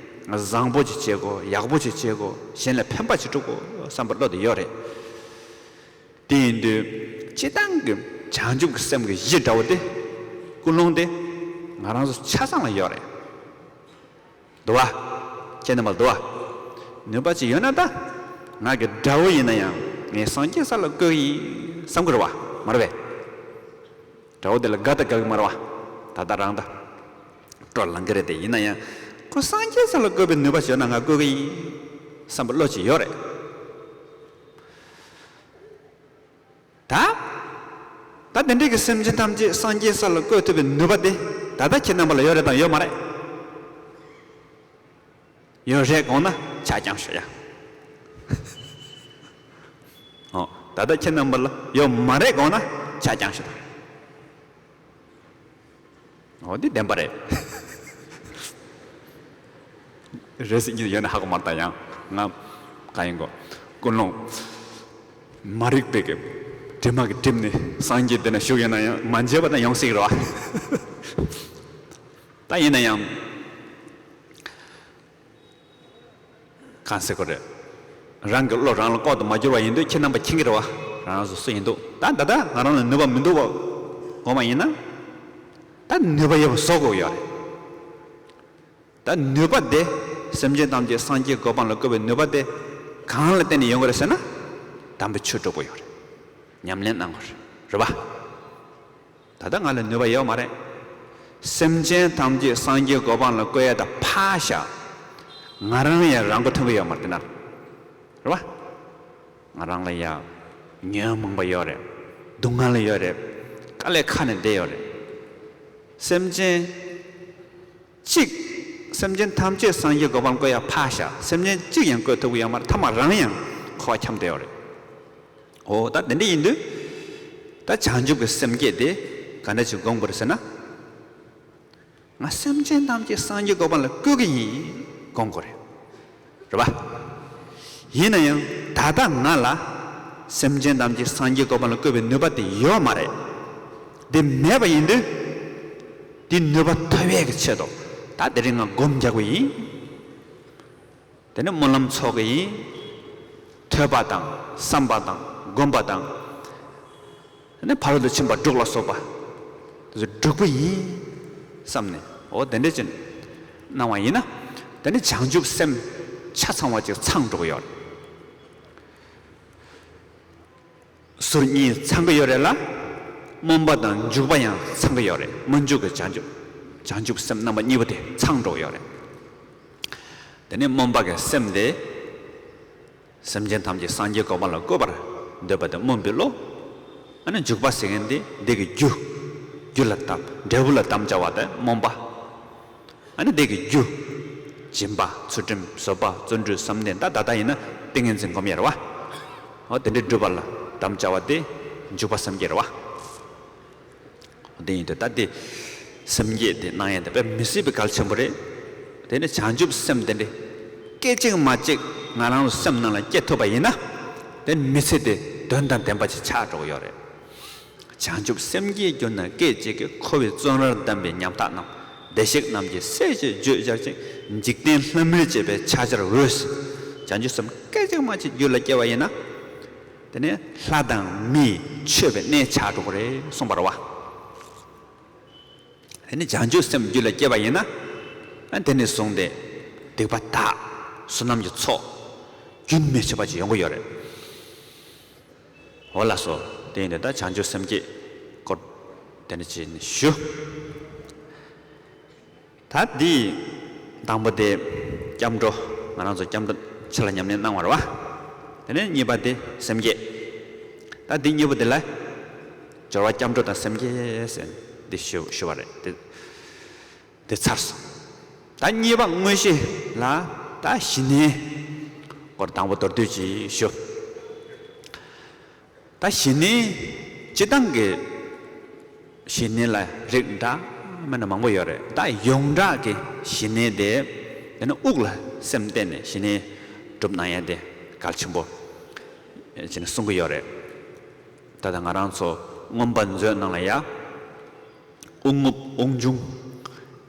ང་བཟང་པོ་ཅིག་བྱེད་དགོས། ཡག་པོ་ཅིག་བྱེད་དགོས། གཞན་ལ་ཕན་པ་ཅིག་སྒྲུབ་དགོས་བསམ་པའི་བློ་དེ་ཡོད་རེད། དེ་ཡིན་དུས་སྤྱིར་བཏང་གི་བྱང་ཆུབ་ཀྱི་སེམས་ཀྱི་གཞི་འདྲ་བོ་དེ། ཀུན་སློང་དེ་ང་རང་ཚོ་ཆ་ཚང་ལ་ཡོད་རེད། འདུག་བ། ཁྱེད་རྣམ་པ་འདུག་བ། ནུས་པ་ཅིག་ཡོད་ན་ད། ང་གི་དགྲ་བོ་ཡིན་ན་ཡང་ངས་སངས་རྒྱས་ས་ལ་བཀོད་ཀྱི་ཡིན་བསམ་གྱི་རེད་བ། མ་རེད་པས། དགྲ་བོ་དེ་ལ་དགའ་ད་དགའ་གི་མ་རེད་བ། ད་ལྟ་རང་ད་སྤྲོ་ལངས་གི་རེད་དེ། ཡིན་ན་ཡང་ཁོ་སངས་རྒྱས་ས་ལ་བཀོད་པའི་ནུས་པ་ཅིག་ཡོད་ན་ང་བཀོད་ཀྱི་ཡིན་བསམ་པའི་བློ་ཅིག་ཡོད་རེད། ད། ད་དེ་འདྲའི་གི་སེམས་ཅན་ཐམས་ཅད་སངས་རྒྱས་ས་ལ་བཀོད་ཐུབ་པའི་ནུས་པ་དེ་ད་ལྟ་ཁྱེད་རྣམ་པ་ལ་ཡོད་རེད་དམ་ཡོད་མ་རེད། ཡོད་རེད་དགོངས་ན་ཕྱག་བརྐྱངས་ཞུ་ཡ། ཨོ། ད་ལྟ་ཁྱེད་རྣམ་པ་ལ་ཡོད་མ་རེད་དགོངས་ན་ཕྱག་བརྐྱངས་ཞུ་དང་། འོ་འདི་བདེན་པ་རེད། རེད་ཟེར་གྱི་ཡོད་ན་ཧ་གོ་མ་རེད་ད། ཡང་ང་ག་ཡིན་གོ། ཀུན་སློང་མ་རིག་པའི་གི་དྲི་མ་གི་བསྒྲིབས་ནས་སངས་རྒྱས་འདི་ན་བཞུགས་ཡོད་ན་ཡང་མ་མཇལ་བ་ན་ཡོང་སྲིད་རེད་བ། ད་ཡིན་ན་ཡང་གང་ཟེར་དགོས་རེད། རང་གི་བློ་རང་ལ་ལྐོག་ཏུ་མ་གྱུར་བ་ཡིན་དུས་ཁྱེད་རྣམ་པ་མཁྱེན་གྱི་རེད་བ། རང་རང་སོ་སོ་ཡིན་འདུག་ད་ད་ལྟ་ང་རང་ལ་ནུས་པ་མི་འདུག་བ་གོ་མ་ཡིན་ན། ད་ནུས་པ་ཡོད་པ་བཟོ་དགོས་ཡོད་རེད། ད་ནུས་པ་དེ་སེམས་ཅན་ཐམས་ཅད་སངས་རྒྱས་གོ་འཕང་ལ་བཀོད་པའི་ནུས་པ་དེ་གང་ལ་བརྟེན་ནས་ཡོང་གི་རེད་ཟེར་ན། དམ་པའི་ཆོས་སྒྲུབ་དགོས་ཡོད་རེད། ཉམས་ལེན་གནང་དགོས་རེད། རེད་བ། ད་ལྟ་ང་ལ་ནུས་པ་ཡོད་མ་རེད། སེམས་ཅན་ཐམས་ཅད་སངས་རྒྱས་གོ་འཕང་ལ་བཀོད་ཡ་ད་ཕར་བཞག་ང་རང་ཡང་རང་མགོ་ཐོན་གྱི་ཡོད་མ་རེད་དེ་ན། རེད་བ། ང་རང་ལ་ཡང་ཉོན་མོངས་པ་ཡོད་རེད། སྡུག་བསྔལ་ཡོད་རེད། དཀའ་ལས་ཁག་ནས་བསྡད་ཡོད་རེད། སེམས་ཅན་གཅིག་སེམས་ཅན་ཐམས་ཅད་སངས་རྒྱས་གོ་འཕང་བཀོད་ཡ་ཕར་བཞག་སེམས་ཅན་གཅིག་ཡང་བཀོད་ཐུབ་ཀྱི་ཡོད་མ་རེད། ཐ་མ་རང་ཡང་འཁོར་བ་འཁྱམས་བསྡད་ཡོད་རེད། འོ་ད་དེ་འདྲ་ཡིན་དུས། ད་བྱང་ཆུབ་ཀྱི་སེམས་བསྐྱེད་དེ་ག་འདྲ་ཞིག་སྒོམ་དགོས་རེད་ཟེར་ན། ང་སེམས་ཅན་ཐམས་ཅད་སངས་རྒྱས་གོ་འཕང་ལ་བཀོད་ཀྱི་ཡིན་དགོངས་དགོས་རེད། རེད་པ། ཡིན་ན་ཡང་ད་ལྟ་ང་ལ་སེམས་ཅན་ཐམས་ཅད་སངས་རྒྱས་གོ་འཕང་ལ་བཀོད་པའི་ནུས་པ་དེ་ཡོད་མ་རེད། འདི་མེད་པ་ཡིན་དུས། འདི་ནུས་པ་ཐོབ་ཡས་ཀྱི་ཆེད་དུ། ད་དེ་རིང་ང་སྒོམ་རྒྱག་པ་ཡིན། དེ་ནས་སྨོན་ལམ་ཚོགས་ཀྱི་ཡིན། ཐོས་པ་དང་བསམ་པ་དང་སྒོམ་པ་དང་། དེ་ནས་ཕ་རོལ་ཏུ་ཕྱིན་པ་དྲུག་ལ་སོགས་པ། དེ་ཚོ་སྒྲུབ་པ་ཡིན། བསམ་ནས་འོ་དེ་འདྲ་ཅིག་གནང་བ་ཡིན་ན། དེ་ནས་བྱང་ཆུབ་སེམས་ཆ་ཚང་བ་ཅིག་ཚང་འགྲོ་གི་ཡོད་རེད། ཟུར་གཉིས་ཚང་གི་ཡོད་རེད་ལ། སྨོན་པ་དང་འཇུག་པ་ཡང་ཚང་གི་ཡོད་རེད། སྨོན་འཇུག་གི་བྱང་ཆུབ། བྱང་ཆུབ་སེམས་རྣམ་པ་གཉིས་པོ་དེ་ཚང་འགྲོ་གི་ཡོད་རེད། དེ་ནས་སྨོན་པ་གི་སེམས་དེ། སེམས་ཅན་ཐམས་ཅད་སངས་རྒྱས་གོ་འཕང་ལ་བཀོད་པར་འདོད་པ་དེ་སྨོན་པའི་བློ། ཨ་ནི་འཇུག་པ་ཟེར་མཁན་དེ་འདི་གི་རྒྱུ། རྒྱུ་ལ་དམ། འབྲས་བུ་ལ་དམ་བཅའ་བ་དེ་སྨོན་པ། ཨ་ནི་དེ་གི་རྒྱུ། སྦྱིན་པ། ཚུལ་ཁྲིམས། བཟོད་པ། བརྩོན་འགྲུས། བསམ་གཏན། ད་ད་ལྟ་ཡིན་ན་ཏིང་ངེ་འཛིན་སྒོམ་ཡས་རེད་བ། འོ་དེ་འདྲའི་སྒྲུབ་པ་ལ་དམ་བཅའ་བ་དེ་འཇུག་པ་སེམས་བསྐྱེད་རེད་བ། འོ་དེ་ཡིན་དུས་ད་དེ་སེམས་བསྐྱེད་དེ་གནང་ཡས་དེ་དཔེ་མི་སྲིད་པའི་གལ་ཆེན་པོ་རེད། དེ་ནི་བྱང་ཆུབ་སེམས་དེ་འདྲ་སྐད་ཅིག་མ་གཅིག་ང་རང་ཚོ་སེམས་ནང་ལ་སྐྱེ་ཐུབ་པ་ཡིན་ན། དེ་མི་ཚེ་དེ་དོན་དང་ལྡན་པ་ཅིག་ཆགས་འགྲོ་གི་ཡོད་རེད། བྱང་ཆུབ་སེམས་བསྐྱེད་གྱུར་ན་སྐད་ཅིག་གིས། འཁོར་བའི་བཙོན་རར་བསྡམས་པའི་ཉམ་ཐག་རྣམས། བདེ་གཤེགས་རྣམས་ཀྱི་སྲས་ཀྱིས་བརྗོད་བྱར་ཅིང་། འཇིག་རྟེན་ལྷ་མིར་བཅས་པའི་ཕྱག་བྱར་འོས། བྱང་ཆུབ་སེམས་སྐད་ཅིག་མ་གཅིག་རྒྱུད་ལ་སྐྱེ་བ་ཡིན་ན། དེ་ནས་ལྷ་དང་མིས་མཆོད་པའི་གནས་ཆགས་འགྲོ་གི་རེད་གསུངས་པ་རེད་བ། དེ་ནས་བྱང་ཆུབ་སེམས་རྒྱུད་ལ་སྐྱེས་པ་ཡིན་ན། ཨ་དེ་ནས་བཟུང་སྟེ་སྡིག་པ་དག། བསོད་ནམས་ཀྱི་ཚོགས་རྒྱུན་མི་འཆད་པ་ཅིག་ཡོང་གི་ཡོད་རེད། འོ་ལགས་སོ། དེ་ཡིན་དུས་ད་བྱང་ཆུབ་སེམས་བསྐྱེད་སྐོར་དེ་འདྲ་ཅིག་ཞུ། ད་འདི་དང་པོ་དེ་སྐྱབས་འགྲོ། ང་རང་ཚོ་སྐྱབས་འགྲོ་ཕྱི་ལ་ཉམས་ལེན་གནང་བ་རེད་བ། དེ་ནས་གཉིས་པ་དེ་སེམས་བསྐྱེད། ད་འདི་གཉིས་པོ་དེ་ལ་སྦྱོར་བ་སྐྱབས་འགྲོ་དང་སེམས་བསྐྱེད་ཟེར་འདི་ཞུ་ཞུ་བ་རེད། དེ་དེ་ཚར་སོང་། ད་གཉིས་པ་དངོས་གཞི་ལ་ད་ཞི་གནས་སྐོར་དང་པོ་མདོར་བསྡུས་ཅིག་ཞུ། ད་ཞི་གནས་སྤྱི་བཏང་གི་ཞི་གནས་ལ་རིགས་འདྲ་མིན་འདྲ་མང་པོ་ཡོད་རེད། ད་ཡོངས་གྲགས་ཀྱི་ཞི་གནས་དེ། དེ་ནི་དབུགས་ལ་སེམས་གཏད་ནས་ཞི་གནས་སྒྲུབ་གནང་ཡ་དེ་གལ་ཆེན་པོ་ཅིག་ནས་གསུང་གི་ཡོད་རེད། ད་ལྟ་ང་རང་ཚོ་མངོན་པ་མཛོད་ནང་ལ་ཡ། དབུགས་རྔུབ་དབུགས་འབྱུང་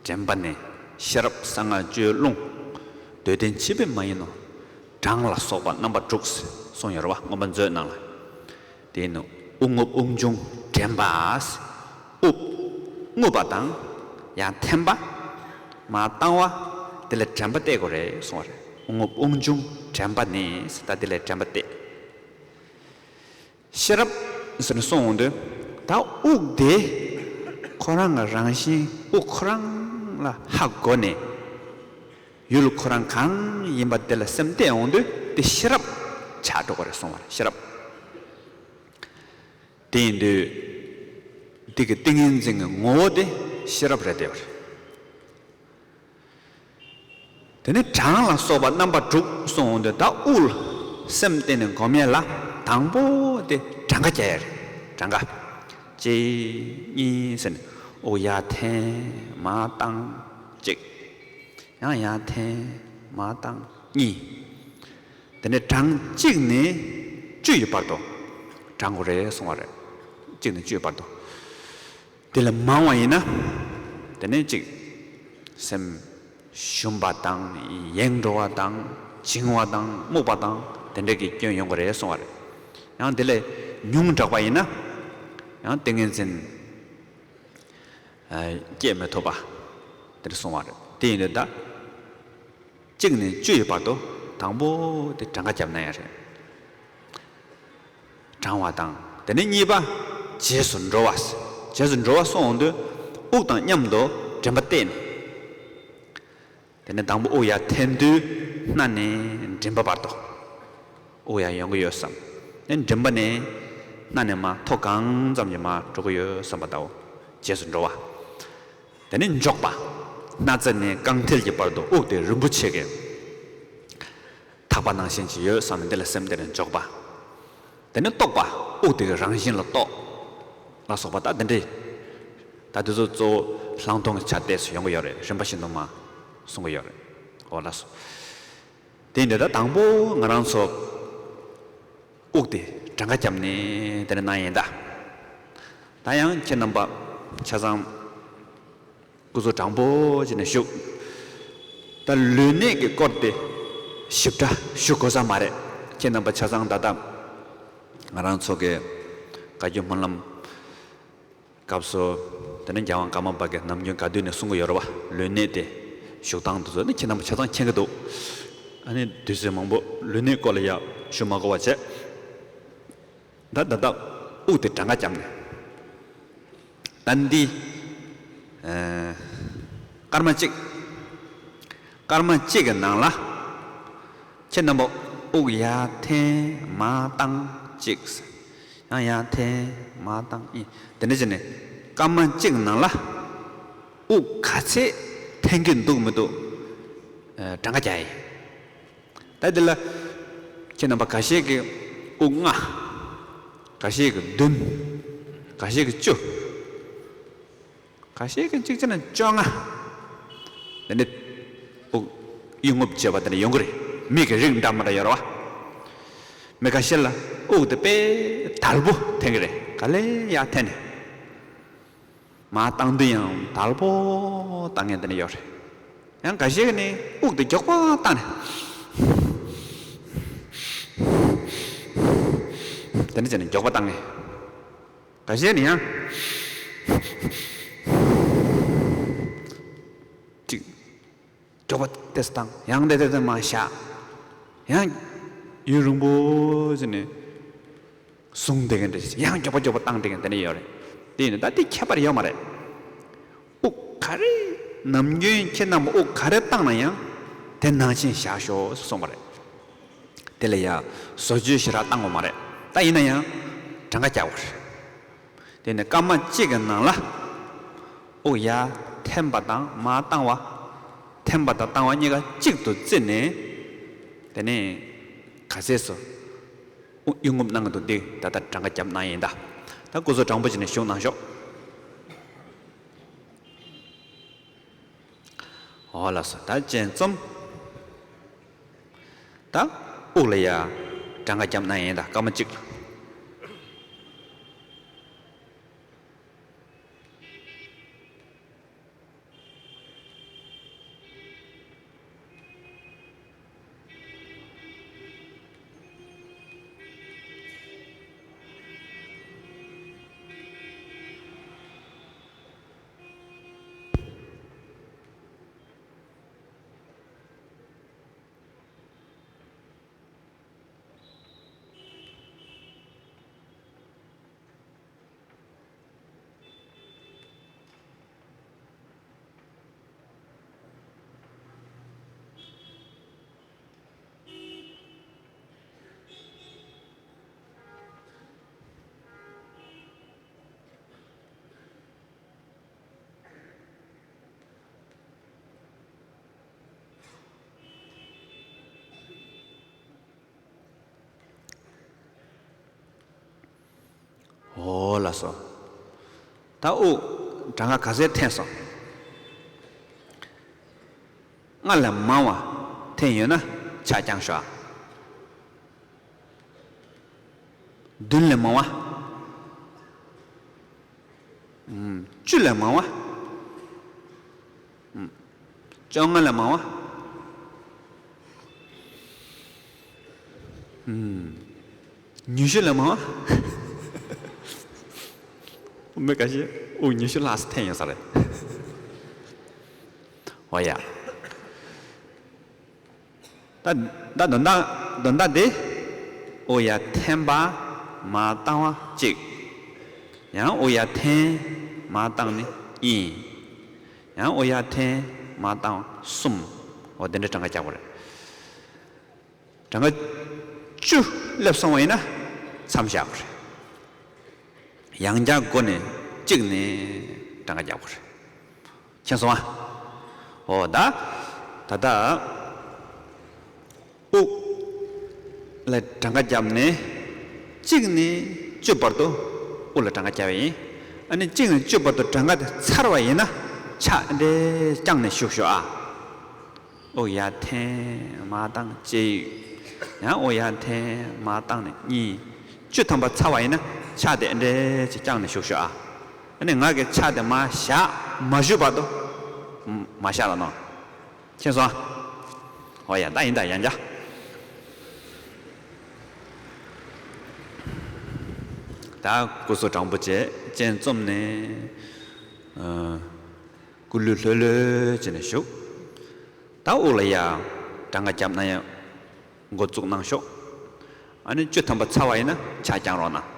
དྲན་པ་ནི། ཤེས་རབ་གསང་སྔགས་སྤྱོད་ཡུལ་རླུང་། འདོད་ལྡན་བྱིས་པའི་མ་ཡིན་ནོ། གྲང་ལ་སོགས་པ་རྣམ་པ་དྲུག་གསུངས་ཡོད་རེད་བ། མངོན་པ་མཛོད་ནང་ལ། དེ་ནི་དབུགས་རྔུབ་དབུགས་འབྱུང་དྲན་པ། དབུགས་རྔུབ་པ་དང་ཡར་འཐེན་པ། མར་བཏང་བ། དེ་ལ་དྲན་པ་གཏད་དགོས་རེད་གསུངས་པ་རེད། དབུགས་རྔུབ་དབུགས་འབྱུང་དྲན་པ་ནི། ད་དེ་ལ་དྲན་པ་གཏད། ཤེས་རབ་ཟེར་ནས་གསུངས་འོང་དུས། ད་དབུགས་དེ་ཁོ་རང་གི་རང་བཞིན། དབུགས་ཁོ་རང་ལ་ཧ་གོ་ནས་ཡུལ་ཁོ་རང་གང་ཡིན་པ་དེ་ལ་སེམས་གཏད་འོང་དུས། དེ་ཤེས་རབ་ཆགས་འགྲོ་གི་རེད་གསུངས་པ་རེད། ཤེས་རབ། དེ་ཡིན་དུས་འདི་གི་ཏིང་ངེ་འཛིན་གྱི་ངོ་བོ་དེ་ཤེས་རབ་རེད་བསྡད་པ་རེད། དེ་ནས་གྲང་ལ་སོགས་པ་རྣམ་པ་དྲུག་གསུངས་འོང་དུས། ད་དབུགས་ལ་སེམས་གཏད་ནས་སྒོམ་ཡས་ལ་དང་པོ་དེ་གྲངས་ཀ་རྒྱག་ཡས་རེད། གྲངས་ཀ། གཅིག་གཉིས་ཟེར་ནས་དབུགས་ཡར་འཐེན་མར་བཏང་། གཅིག། ཡང་ཡར་འཐེན་མར་བཏང་། གཉིས། དེ་ནས་གྲངས་གཅིག་ནས་བཅུ་ཡི་བར་དུ་བགྲང་དགོས་རེད་གསུངས་པ་རེད། གཅིག་ནས་བཅུའི་བར་དུ། དེ་ལས་མང་བ་ཡིན་ན། དེ་ནས་གཅིག་སེམས་ཞུམ་པ་དང་། ཡེངས་འགྲོ་བ་དང་། བྱིང་བ་དང་། རྨུགས་པ་དང་། དེ་འདྲ་གི་སྐྱོན་ཡོང་གི་རེད་གསུངས་པ་རེད། ཡང་དེ་ལས་ཉུང་དྲགས་པ་ཡིན་ན། ཡང་ཏིང་ངེ་འཛིན་སྐྱེ་མི་ཐུབ་པ་དེ་འདྲ་གསུངས་པ་རེད། དེ་ཡིན་དུས་ད། གཅིག་ནས་བཅུ་ཡི་བར་དུ་དང་པོ་དེ་གྲངས་ཀ་བརྒྱབ་ན་ཡང་རེད། གྲང་བ་དང་། དེ་ནས་གཉིས་པ་རྗེས་སུ་འགྲོ་བ། རྗེས་སུ་འགྲོ་བ་གསུངས་འོང་དུས། དབུགས་དང་མཉམ་དུ་དྲན་པ་གཏད་ནས། དེ་ནས་དང་པོ་དབུགས་ཡར་འཐེན་དུས་སྣ་ནས་མགྲིན་པ་བར་དུ་དབུགས་ཡར་ཡོང་གི་ཡོད་བསམ། དེ་མགྲིན་པ་ནས་སྣ་ནས་མར་མཐོ་གང་ཙམ་གྱི་མར་འགྲོ་གི་ཡོད་བསམ་པ་ལྟ་བུ། རྗེས་སུ་འགྲོ་བ། དེ་ནས་འཇོག་པ། སྣ་རྩེ་ནས་རྐང་མཐིལ་གྱི་བར་དུ་དབུགས་དེ་རིན་པོ་ཆེ་གི་ཐག་པ་ནང་བཞིན་ཅིག་ཡོད་བསམ་ནས་འདི་ལ་སེམས་གཏད་ནས་འཇོག་པ། དེ་ནས་རྟོག་པ། དབུགས་དེ་གི་རང་བཞིན་ལ་རྟོག་ལ་སོགས་པ། ད་དེ་འདྲའི་ད་དེ་ཚོ་གཙོ་བོ་ལྷག་མཐོང་གི་ཆ་ཏོག་ཙམ་ཡོང་གི་ཡོད་རེད། རིམ་པ་བཞིན་དུ་མར་གསུང་གི་ཡོད་རེད། འོ་ལགས་སོ། དེ་འདྲ་ད་དང་པོ་ང་རང་ཚོ་དབུགས་དེ་གྲངས་ཀ་བརྒྱབ་ནས་དེ་འདྲ་གནང་ཡིན་ད། ད་ཡང་ཁྱེད་རྣམ་པ་ཆ་ཚང་སྐུ་གཟུགས་དྲང་པོ་བྱས་ནས་བཞུགས། ད་ལུས་གནད་ཀྱི་སྐོར་དེ་ཞིབ་ཕྲ་ཞུ་དགོས་ས་མ་རེད། ཁྱེད་རྣམ་པ་ཆ་ཚང་ད་ལྟ་ང་རང་ཚོ་གི་བཀའ་བརྒྱུད་སྨོན་ལམ་སྐབས་སུ། དེ་ནས་རྒྱལ་དབང་ཀརྨ་པ་གིས་ནམ་རྒྱུན་ག་དུས་ནས་གསུང་གི་ཡོད་རེད་བ། ལུས་གནད་དེ་བཞུགས་སྟངས་དེ་ཚོ་ནི་ཁྱེད་རྣམ་པ་ཆ་ཚང་མཁྱེན་གྱི་འདུག། ཨ་ནི་དུས་ཚོད་མང་པོ་ལུས་གནད་སྐོར་ལ་ཡ་ཞུ་མ་དགོས་པ་བྱས། ད་ད་ལྟ་དབུགས་དེ་གྲངས་ཀ་བརྒྱབ་ནས། ད་འདི། ཨ། སྐར་མ་གཅིག་སྐར་མ་གཅིག་གི་ནང་ལ། ཁྱེད་རྣམ་པ་དབུགས་ཡར་འཐེན་མར་བཏང་གཅིག། ཡང་ཡར་འཐེན་མར་བཏང་གཉིས། དེ་འདྲ་བྱས་ནས་སྐར་མ་གཅིག་ནང་ལ་དབུགས་ག་ཚད་འཐེན་གྱི་འདུག་མི་འདུག། ཨ། གྲངས་ཀ་རྒྱག་ཡིན། ད་འདི་ལ་ཁྱེད་རྣམ་པ་འགའ་ཤས་ཀྱིས་དབུགས་ལྔ། འགའ་ཤས་ཀྱིས་བདུན། འགའ་ཤས་ཀྱིས་བཅུ། འགའ་ཤས་ཀྱིས་གཅིག་བྱས་ན་བཅོ་ལྔ། དེ་ནས་དབུགས་གཡོ་རྔུབ་བྱེད་པ་དེ་འདྲ་ཡོང་གི་རེད། མི་གི་རིགས་འདྲ་མི་འདྲ་ཡོད་རེད་བ། མི་འགའ་ཤས་ལ་དབུགས་དེ་དཔེ་དལ་པོ་འཐེན་གྱི་རེད། ག་ལེ་ཡར་འཐེན་ནས། མར་བཏང་དུས་ཡང་དལ་པོ་བཏང་མཁན་དེ་འདྲ་ཡོད་རེད། ཡང་འགའ་ཤས་ཀྱིས་ནི་དབུགས་དེ་མགྱོགས་པ་བཏང་ནས། དེ་འདྲ་བྱས་ནས་མགྱོགས་པ་བཏང་ངེས། འགའ་ཤས་ནི་ཡང་། ཅིག། མགྱོགས་པ་ཏོག་ཙམ་བཏང་། ཡང་ཏོག་ཙམ་མར་བཞག། ཡང་ཡུན་རིང་པོ་བྱས་ནས་ཟུངས་བསྡད་མཁན་འདྲ། ཡང་མགྱོགས་པ་མགྱོགས་པ་བཏང་བསྡད་མཁན་དེ་འདྲ་ཡོད་རེད། དེ་ཡིན་ན་ད་དེ་ཁྱད་པར་ཡོད་མ་རེད། དབུགས་ག་རེ། ནམ་རྒྱུན་ཁྱེད་རྣམ་པ་དབུགས་ག་རེ་བཏང་ན་ཡང་དེ་ནང་བཞིན་བཞག་ཤོག་གསུངས་པ་རེད། དེ་ལ་ཡ་བཟོ་བཅོས་ཞེ་དྲག་བཏང་དགོས་མ་རེད། ད་ཡིན་ན་ཡང་གྲངས་ཀ་རྒྱག་དགོས་རེད། དེ་ནས་སྐར་མ་གཅིག་གི་ནང་ལ་དབུགས་ཡར་འཐེན་པ་དང་མར་བཏང་བ། འཐེན་པ་དང་བཏང་བ་གཉིས་ཀ་གཅིག་ཏུ་བརྩིས་ནས། དེ་ནས་ག་ཚད་སུ་དབུགས་གཡོ་རྔུབ་གནང་གི་འདུག། འདི་ད་ལྟ་གྲངས་ཀ་བརྒྱབ་གནང་ཡིན་ད། ད་སྐུ་གཟུགས་དྲང་པོ་བྱས་ནས་བཞུགས་གནང་ཤོག། འོ་ལགས་སོ། ད་སྤྱན་བཙུམ། ད་དབུགས་ལ་ཡ་གྲངས་ཀ་བརྒྱབ་གནང་ཡིན་ད། སྐར་མ་གཅིག། འོ་ལགས་སོ། ད་དབུགས་གྲངས་ཀ་ག་ཚད་འཐེན་སོང་། ལྔ་ལས་མང་བ་འཐེན་ཡོད་ན་ཕྱག་བརྐྱངས་ཤོག་ཨ། བདུན་ལས་མང་བ། ཨུམ། བཅུ་ལས་མང་བ། ཨུམ། བཅོ་ལྔ་ལས་མང་བ། ཨུམ། ཉི་ཤུ་ལས་མང་བ། མི་འགའ་ཤས་དབུགས་ཉི་ཤུ་ལྷག་ཙམ་འཐེན་ཡོད་ས་རེད། འོ་ཡ། ད་ད་དོན་དག་དོན་དག་དེ། དབུགས་ཡར་འཐེན་པ་མར་བཏང་བ་གཅིག། ཡང་དབུགས་ཡར་འཐེན་མར་བཏང་ནི་གཉིས། ཡང་དབུགས་ཡར་འཐེན་མར་བཏང་བ་གསུམ། འོ་དེ་འདྲ་གྲངས་ཀ་རྒྱག་དགོས་རེད། གྲངས་ཀ་བཅུ་སླེབས་སོང་བ་ཡིན་ན་མཚམས་བཞག་དགོས་རེད། ཡང་བསྐྱར་འགོ་ནས་གཅིག་ནས་གྲངས་ཀ་རྒྱག་དགོས་རེད། མཁྱེན་སོང་ཨ། འོ་ད། ད་ལྟ་དབུགས་ལ་གྲངས་ཀ་བརྒྱབ་ནས་གཅིག་ནས་བཅུ་བར་དུ་དབུགས་ལ་གྲངས་ཀ་བརྒྱབ་པ་ཡིན། ཨ་ནི་གཅིག་ནས་བཅུ་བར་དུ་གྲངས་ཀ་དེ་ཚར་བ་ཡིན་ན་ཕྱག་འདི་འདྲས་བརྐྱངས་ནས་བཞུགས་ཤོག་ཨ། དབུགས་ཡར་འཐེན་མར་བཏང་གཅིག། ཡང་དབུགས་ཡར་འཐེན་མར་བཏང་ནས་གཉིས། བཅུ་ཐམ་པ་ཚར་བ་ཡིན་ན་ཕྱག་དེ་འདྲས་ཅིག་བརྐྱངས་ནས་བཞུགས་ཤོག་ཨ། ཨ་ནི་ངག་གི་ཕྱག་དེ་མར་བཞག་མ་བཞུས་བར་དུ་མ་བཞག་ལ་གནོན། མཁྱེན་སོང་། ཨོ་ཡ། ད་ཡིན་ད་ཡང་བྱ། ད་སྐུ་གཟུགས་དྲང་པོ་བྱས་སྤྱན་བཙུམ་ནས། ཨ། སྐུ་ལུས་ལྷོད་ལྷོད་བྱས་ནས་བཞུགས། ད་དབུགས་ལ་ཡ་གྲངས་ཀ་བརྒྱབ་ན་ཡང་འགོ་བཙུགས་གནང་ཤོག། ཨ་ནི་བཅུ་ཐམ་པ་ཚར་བ་ཡིན་ན་ཕྱག་བརྐྱང་རོགས་གནང་།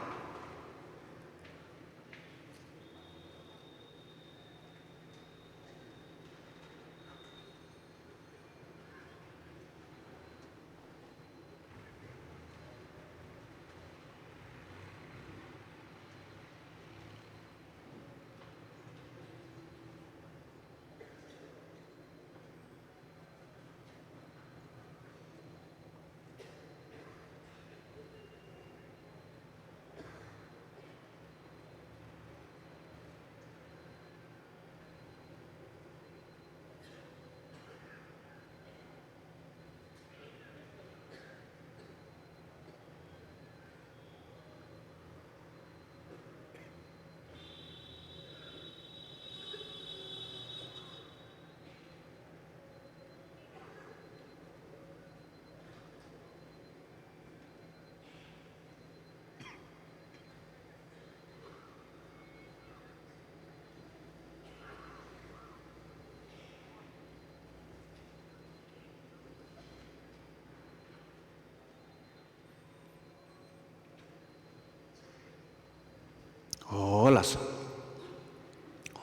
ཨོ་ལགས་སོ།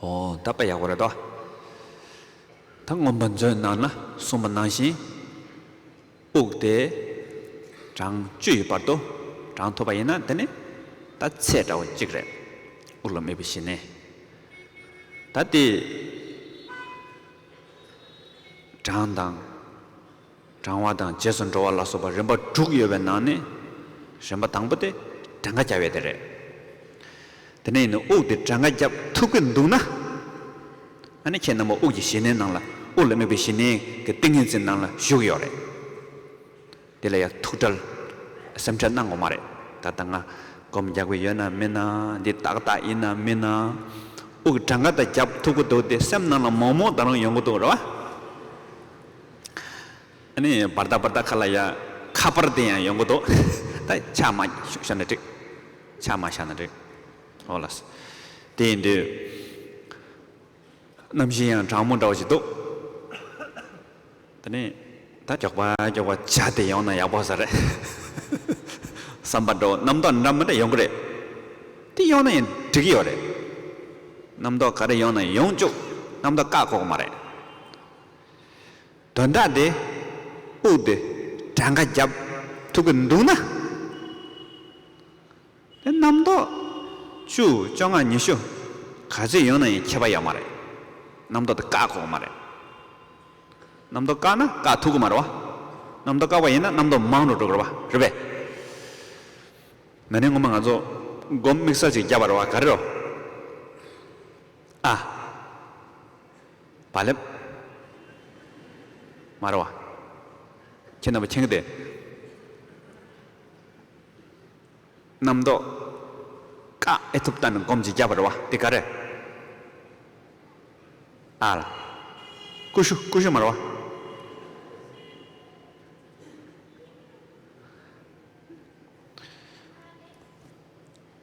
ཨོ་ད་དཔེ་ཡག་པོ་རེད་དོ། ད་མངོན་པ་མཛོད་ནང་ན་གསུངས་པ་ནང་བཞིན། དབུགས་དེ་གྲངས་བཅུ་ཡི་བར་དུ་བགྲང་ཐུབ་པ་ཡིན་ན་དེ་ནི་ད་ཚད་འདྲ་བོ་གཅིག་རེད། དབུགས་ལ་དམིགས་པའི་ཞི་གནས། ད་དེ་གྲངས་དང་། གྲང་བ་དང་རྗེས་སུ་འགྲོ་བ་ལ་སོགས་པ་རིམ་པ་དྲུག་ཡོད་པའི་ནང་ནས་རིམ་པ་དང་པོ་དེ་གྲངས་ཀ་རྒྱབ་ཡས་དེ་རེད། དེ་ནས་ཡིན་ན་དབུགས་དེ་གྲངས་ཀ་རྒྱབ་ཐུབ་ཀྱི་འདུག་ན། ཨ་ནི་ཁྱེད་རྣམ་པ་དབུགས་ཀྱི་ཞི་གནས་ནང་ལ་དབུགས་ལ་དམིགས་པའི་ཞི་གནས་ཀྱི་ཏིང་ངེ་འཛིན་ནང་ལ་བཞུགས་ཡོད་རེད། དེ་ལ་ཡང་ཐུགས་ཁྲལ་སེམས་ཁྲལ་གནང་དགོས་མ་རེད། ད་ལྟ་ང་སྒོམ་རྒྱག་གི་ཡོད་ན་མིན་ན། འདི་ཏག་ཏག་ཡིན་ན་མིན་ན། དབུགས་གྲངས་ཀ་ད་རྒྱབ་ཐུབ་ཀྱི་འདུག་དེ་སེམས་ནང་ལ་མོག་མོག་ད་རུང་ཡོང་གི་འདུག་རེད་བ། ཨ་ནི་བར་ད་བར་ད་ཁ་ལ་ཡ་ཁ་པར་དེ་ཡང་ཡོང་གི་འདུག་ད་ཆ་མ་བཞག་ན་འགྲིག་ཆ་མ་བཞག་ན་འགྲིག་ཨོ་ལགས། དེ་ཡིན་དུས་གནམ་གཤིས་ཡང་གྲང་མོ་འདྲ་བོ་ཞིག་འདུག་དེ་ནས་ད་མགྱོགས་པ་མགྱོགས་པ་བྱ་དེ་ཡོང་ན་ཡག་པོ་ས་རེད། བསམ་པ་འདྲ་བོ་རྣམ་རྟོག་འདྲ་མི་འདྲ་ཡོང་གི་རེད། དེ་ཡོང་ན་ཡང་འགྲིག་གི་ཡོད་རེད། རྣམ་རྟོག་ག་རེ་ཡོང་ན་ཡོང་བཅུག་རྣམ་རྟོག་བཀག་དགོས་ཀྱི་མ་རེད། དོན་དག་དེ་དབུགས་དེ་གྲངས་ཀ་རྒྱབ་ཐུབ་ཀྱི་འདུག་ན། དེ་རྣམ་རྟོག་བཅུ་བཅོ་ལྔ་ཉི་ཤུ་ག་ཚོད་ཡོང་ན་ཡང་ཁྱད་པར་ཡོད་མ་རེད། རྣམ་རྟོག་དེ་བཀག་དགོས་མ་རེད། རྣམ་རྟོག་བཀག་ན་བཀག་ཐུབ་ཀྱི་མ་རེད་བ། རྣམ་རྟོག་བཀག་པ་ཡིན་ན་རྣམ་རྟོག་མང་རུ་འགྲོ་གི་རེད་བ། རེད་པས། ན་ནིང་སྔོན་མ་ང་ཚོ་སྒོམ་དམིགས་བསལ་ཅིག་བརྒྱབ་པ་རེད་བ། ག་རེ་རོ། ཨ། བག་ལེབ། མ་རེད་བ། ཁྱེད་རྣམ་པ་མཁྱེན་གི་དེ། རྣམ་རྟོག་བཀག་ཨེ་ཐུབ་ལྟ་ནས་སྒོམ་གཅིག་བརྒྱབ་པ་རེད་བ། དེ་ག་རེ། ཨ་ལ། ཀུ་ཤུ་ཀུ་ཤུ་མ་རེད་བ།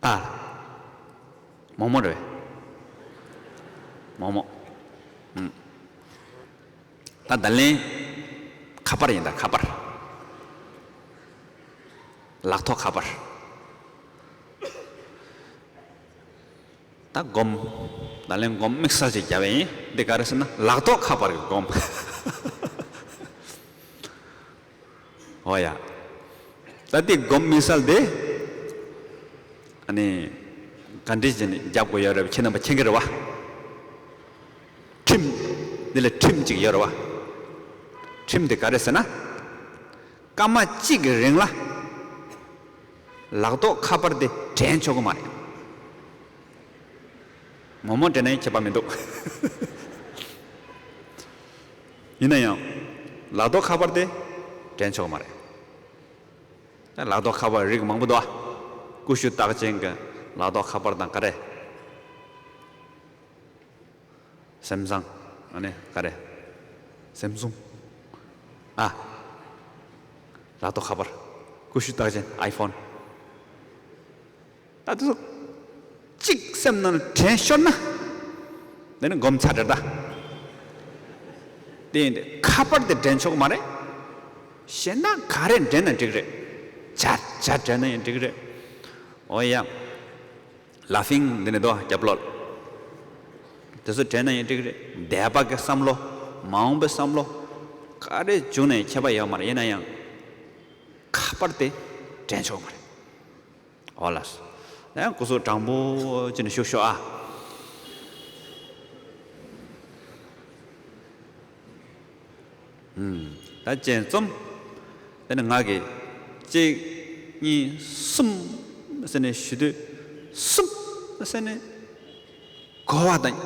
ཨ་ལ། མོག་མོག་རེད་བས། མོག་མོག་ཨུམ། ད་ད་ལན་ཁ་པར་ཡིན་ད་ཁ་པར། ལག་ཐོག་ཁ་པར། ད་སྒོམ། ད་ལན་སྒོམ་དམིགས་བསལ་ཅིག་བརྒྱབ་པ་ཡིན། འདི་ག་རེ་ཟེར་ན་ལག་ཐོག་ཁ་པར་གྱི་སྒོམ། ཨོ་ཡ། ད་འདི་སྒོམ་དམིགས་བསལ་དེ། ཨ་ནི། ག་འདྲ་བྱས་ནས་རྒྱབ་དགོས་ཡོད་རེད་ཁྱེད་རྣམ་པ་མཁྱེན་གྱི་རེད་བ། ཁྲིམས། འདི་ལ་ཁྲིམས་གཅིག་ཡོད་རེད་བ། ཁྲིམས་དེ་ག་རེ་ཟེར་ན། སྐར་མ་གཅིག་གི་རིང་ལ་ལག་ཐོག་ཁ་པར་དེ་འདྲེན་ཆོག་གི་མ་རེད། མོག་མོག་འདྲེན་ན་ཡང་ཁྱད་པར་མི་འདུག་ཡིན་ན་ཡང་ལག་ཐོག་ཁ་པར་དེ་འདྲེན་ཆོག་གི་མ་རེད། ད་ལག་ཐོག་ཁ་པར་རིགས་མང་པོ་འདུག་ཨ། ཀུ་ཤུ་རྟགས་ཅན་གྱི་ལག་ཐོག་ཁ་པར་དང་ག་རེ། སེམས་བཟང་། ཨ་ནི་ག་རེ། སེམས་བཟང་། ཨ། ལག་ཐོག་ཁ་པར། ཀུ་ཤུ་རྟགས་ཅན། ཨའི་ཕོན། ད་དུ་གཅིག་སེམས་ནང་དྲན་ཤོར་ན། དེ་ནི་སྒོམ་ཚར་རེད་ད། དེ་ཡིན་ཏེ་ཁ་པར་དེ་དྲན་ཆོག་མ་རེད། གཞན་དག་ག་རེ་དྲན་ན་འགྲིག་རེད། ཇ་ཇ་དྲན་ན་ཡང་འགྲིག་རེད། འོ་ཡ། ལ་ཕིང་འདི་ནི་དོ་རྒྱབ་ལོག་དེ་ཚོ་དྲན་ན་ཡང་འགྲིག་རེད། འདས་པ་གི་བསམ་བློ། མ་འོངས་པའི་བསམ་བློ། ག་རེ་བྱུང་ནས་ཁྱད་པར་ཡོད་མ་རེད། ཡིན་ན་ཡང་། ཁ་པར་དེ་དྲན་ཆོག་མ་རེད། འོ་ལགས་སོ། ཡང་སྐུ་གཟུགས་དྲང་པོ་ཅིག་ནས་བཞུགས་ཤོག་ཨ། ད་ཅན་རྩོམ། དེ་ནི་ང་གིས་གཅིག་གཉིས་གསུམ་ཟེར་ནས་ཞུ་དུས། གསུམ་ཟེར་ནས་གོ་བ་དང་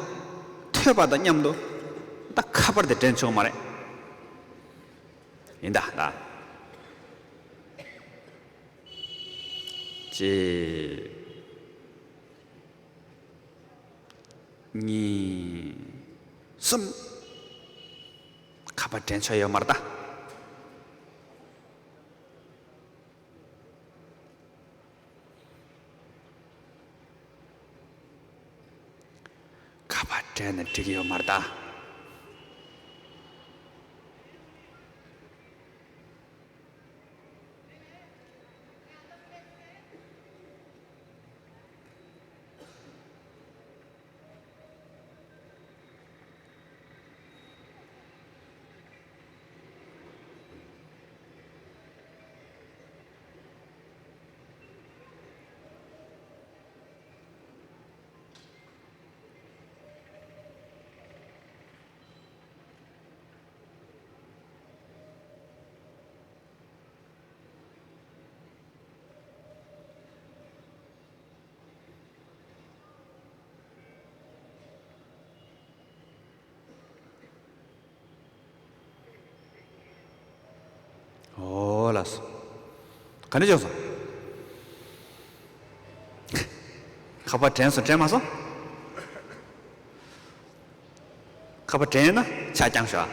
ཐོས་པ་དང་མཉམ་དུ་ད་ཁ་པར་དེ་དྲན་ཆོག་མ་རེད། ཡིན་ད་ད། གཅིག་གཉིས། གསུམ། ཁ་པར་དྲན་ཆོག་ཡོད་མ་རེད་ད། ཁ་པར་དྲན་ན་འགྲིག་ཡོད་མ་རེད་ད། ཨོ་ལགས་སོ། ག་ནས་བྱུང་སོང་། ཁ་པར་དྲན་སོང་དྲན་མ་སོང་། ཁ་པར་དྲན་ན་ཆ་རྐྱང་ཤོག་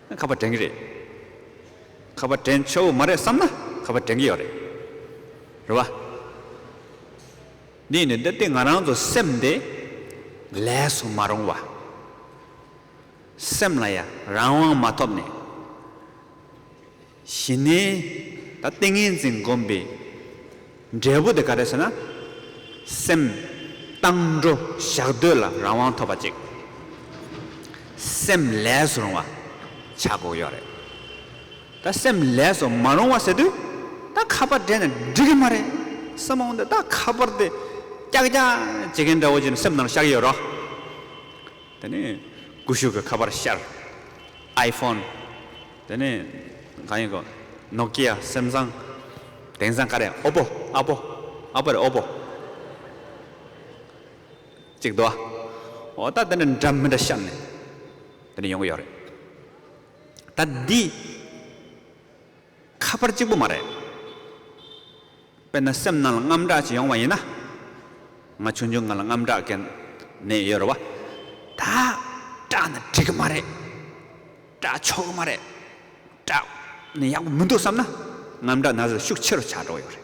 ཨ། ཁ་པར་དྲན་གྱི་རེད། ཁ་པར་དྲན་ཆོག་མ་རེད་བསམ་ན་ཁ་པར་དྲན་གྱི་ཡོད་རེད། རེད་བ། འདི་ནི་འདི་ལྟའི་ང་རང་ཚོ་སེམས་དེ་ལས་སུ་མ་རུང་བ། སེམས་ལ་ཡང་རང་དབང་མ་ཐོབ་ནས། གཞི་ནས་ད་ཏིང་ངེ་འཛིན་སྒོམ་པའི་འབྲས་བུ་དེ་ག་རེ་ཟེར་ན། སེམས་བཏང་འགྲོ་བཞག་སྡོད་ལ་རང་དབང་ཐོབ་པ་ཅིག་སེམས་ལས་སུ་རུང་བ་ཆགས་དགོས་ཡོད་རེད། ད་སེམས་ལས་སུ་མ་རུང་བ་ཟེར་དུས། ད་ཁ་པར་དྲན་ན་འགྲིག་གི་མ་རེད་བསམ་འོང་དུས། ད་ཁ་པར་དེ་ཀྱག་ཀྱག་བྱེད་མཁན་འདྲ་བོ་ཅིག་ནི་སེམས་ནང་ལ་ཤར་གྱི་ཡོད་རོ། དེ་ནས་ཀུ་ཤུ་གི་ཁ་པར་ཤར། ཨའི་ཕོན། དེ་ནས་གང་ཡིན་གོ། ནོ་ཀི་ཡ། སེམ་སང་། དེང་སང་ག་རེ། ཨོ་པོ། ཨ་པོ། ཨ་པོ་རེད། ཨོ་པོ། གཅིག་འདུག་ཨ། འོ་ད་དེ་འདྲ་འདྲ་མི་འདྲ་ཤར་ནས་དེ་འདྲ་ཡོང་གི་ཡོད་རེད། ད་འདི་ཁ་པར་གཅིག་པོ་མ་རེད། དཔེར་ན་སེམས་ནང་ལ་དངངས་སྐྲག་ཅིག་ཡོང་བ་ཡིན་ན། ང་ཆུང་ཆུང་སྒང་ལ་དངངས་སྐྲག་གི་ནད་ཡོད་རེད་བ། ད་སྐྲག་ན་འགྲིག་གི་མ་རེད། སྐྲག་ཆོག་གི་མ་རེད། སྐྲག་ནས་ཡག་པོ་མི་འདུག་བསམ་ན། དངངས་སྐྲག་ན་ཚ་ཤུགས་ཆེ་རུ་ཆགས་འགྲོ་ཡོད་རེད།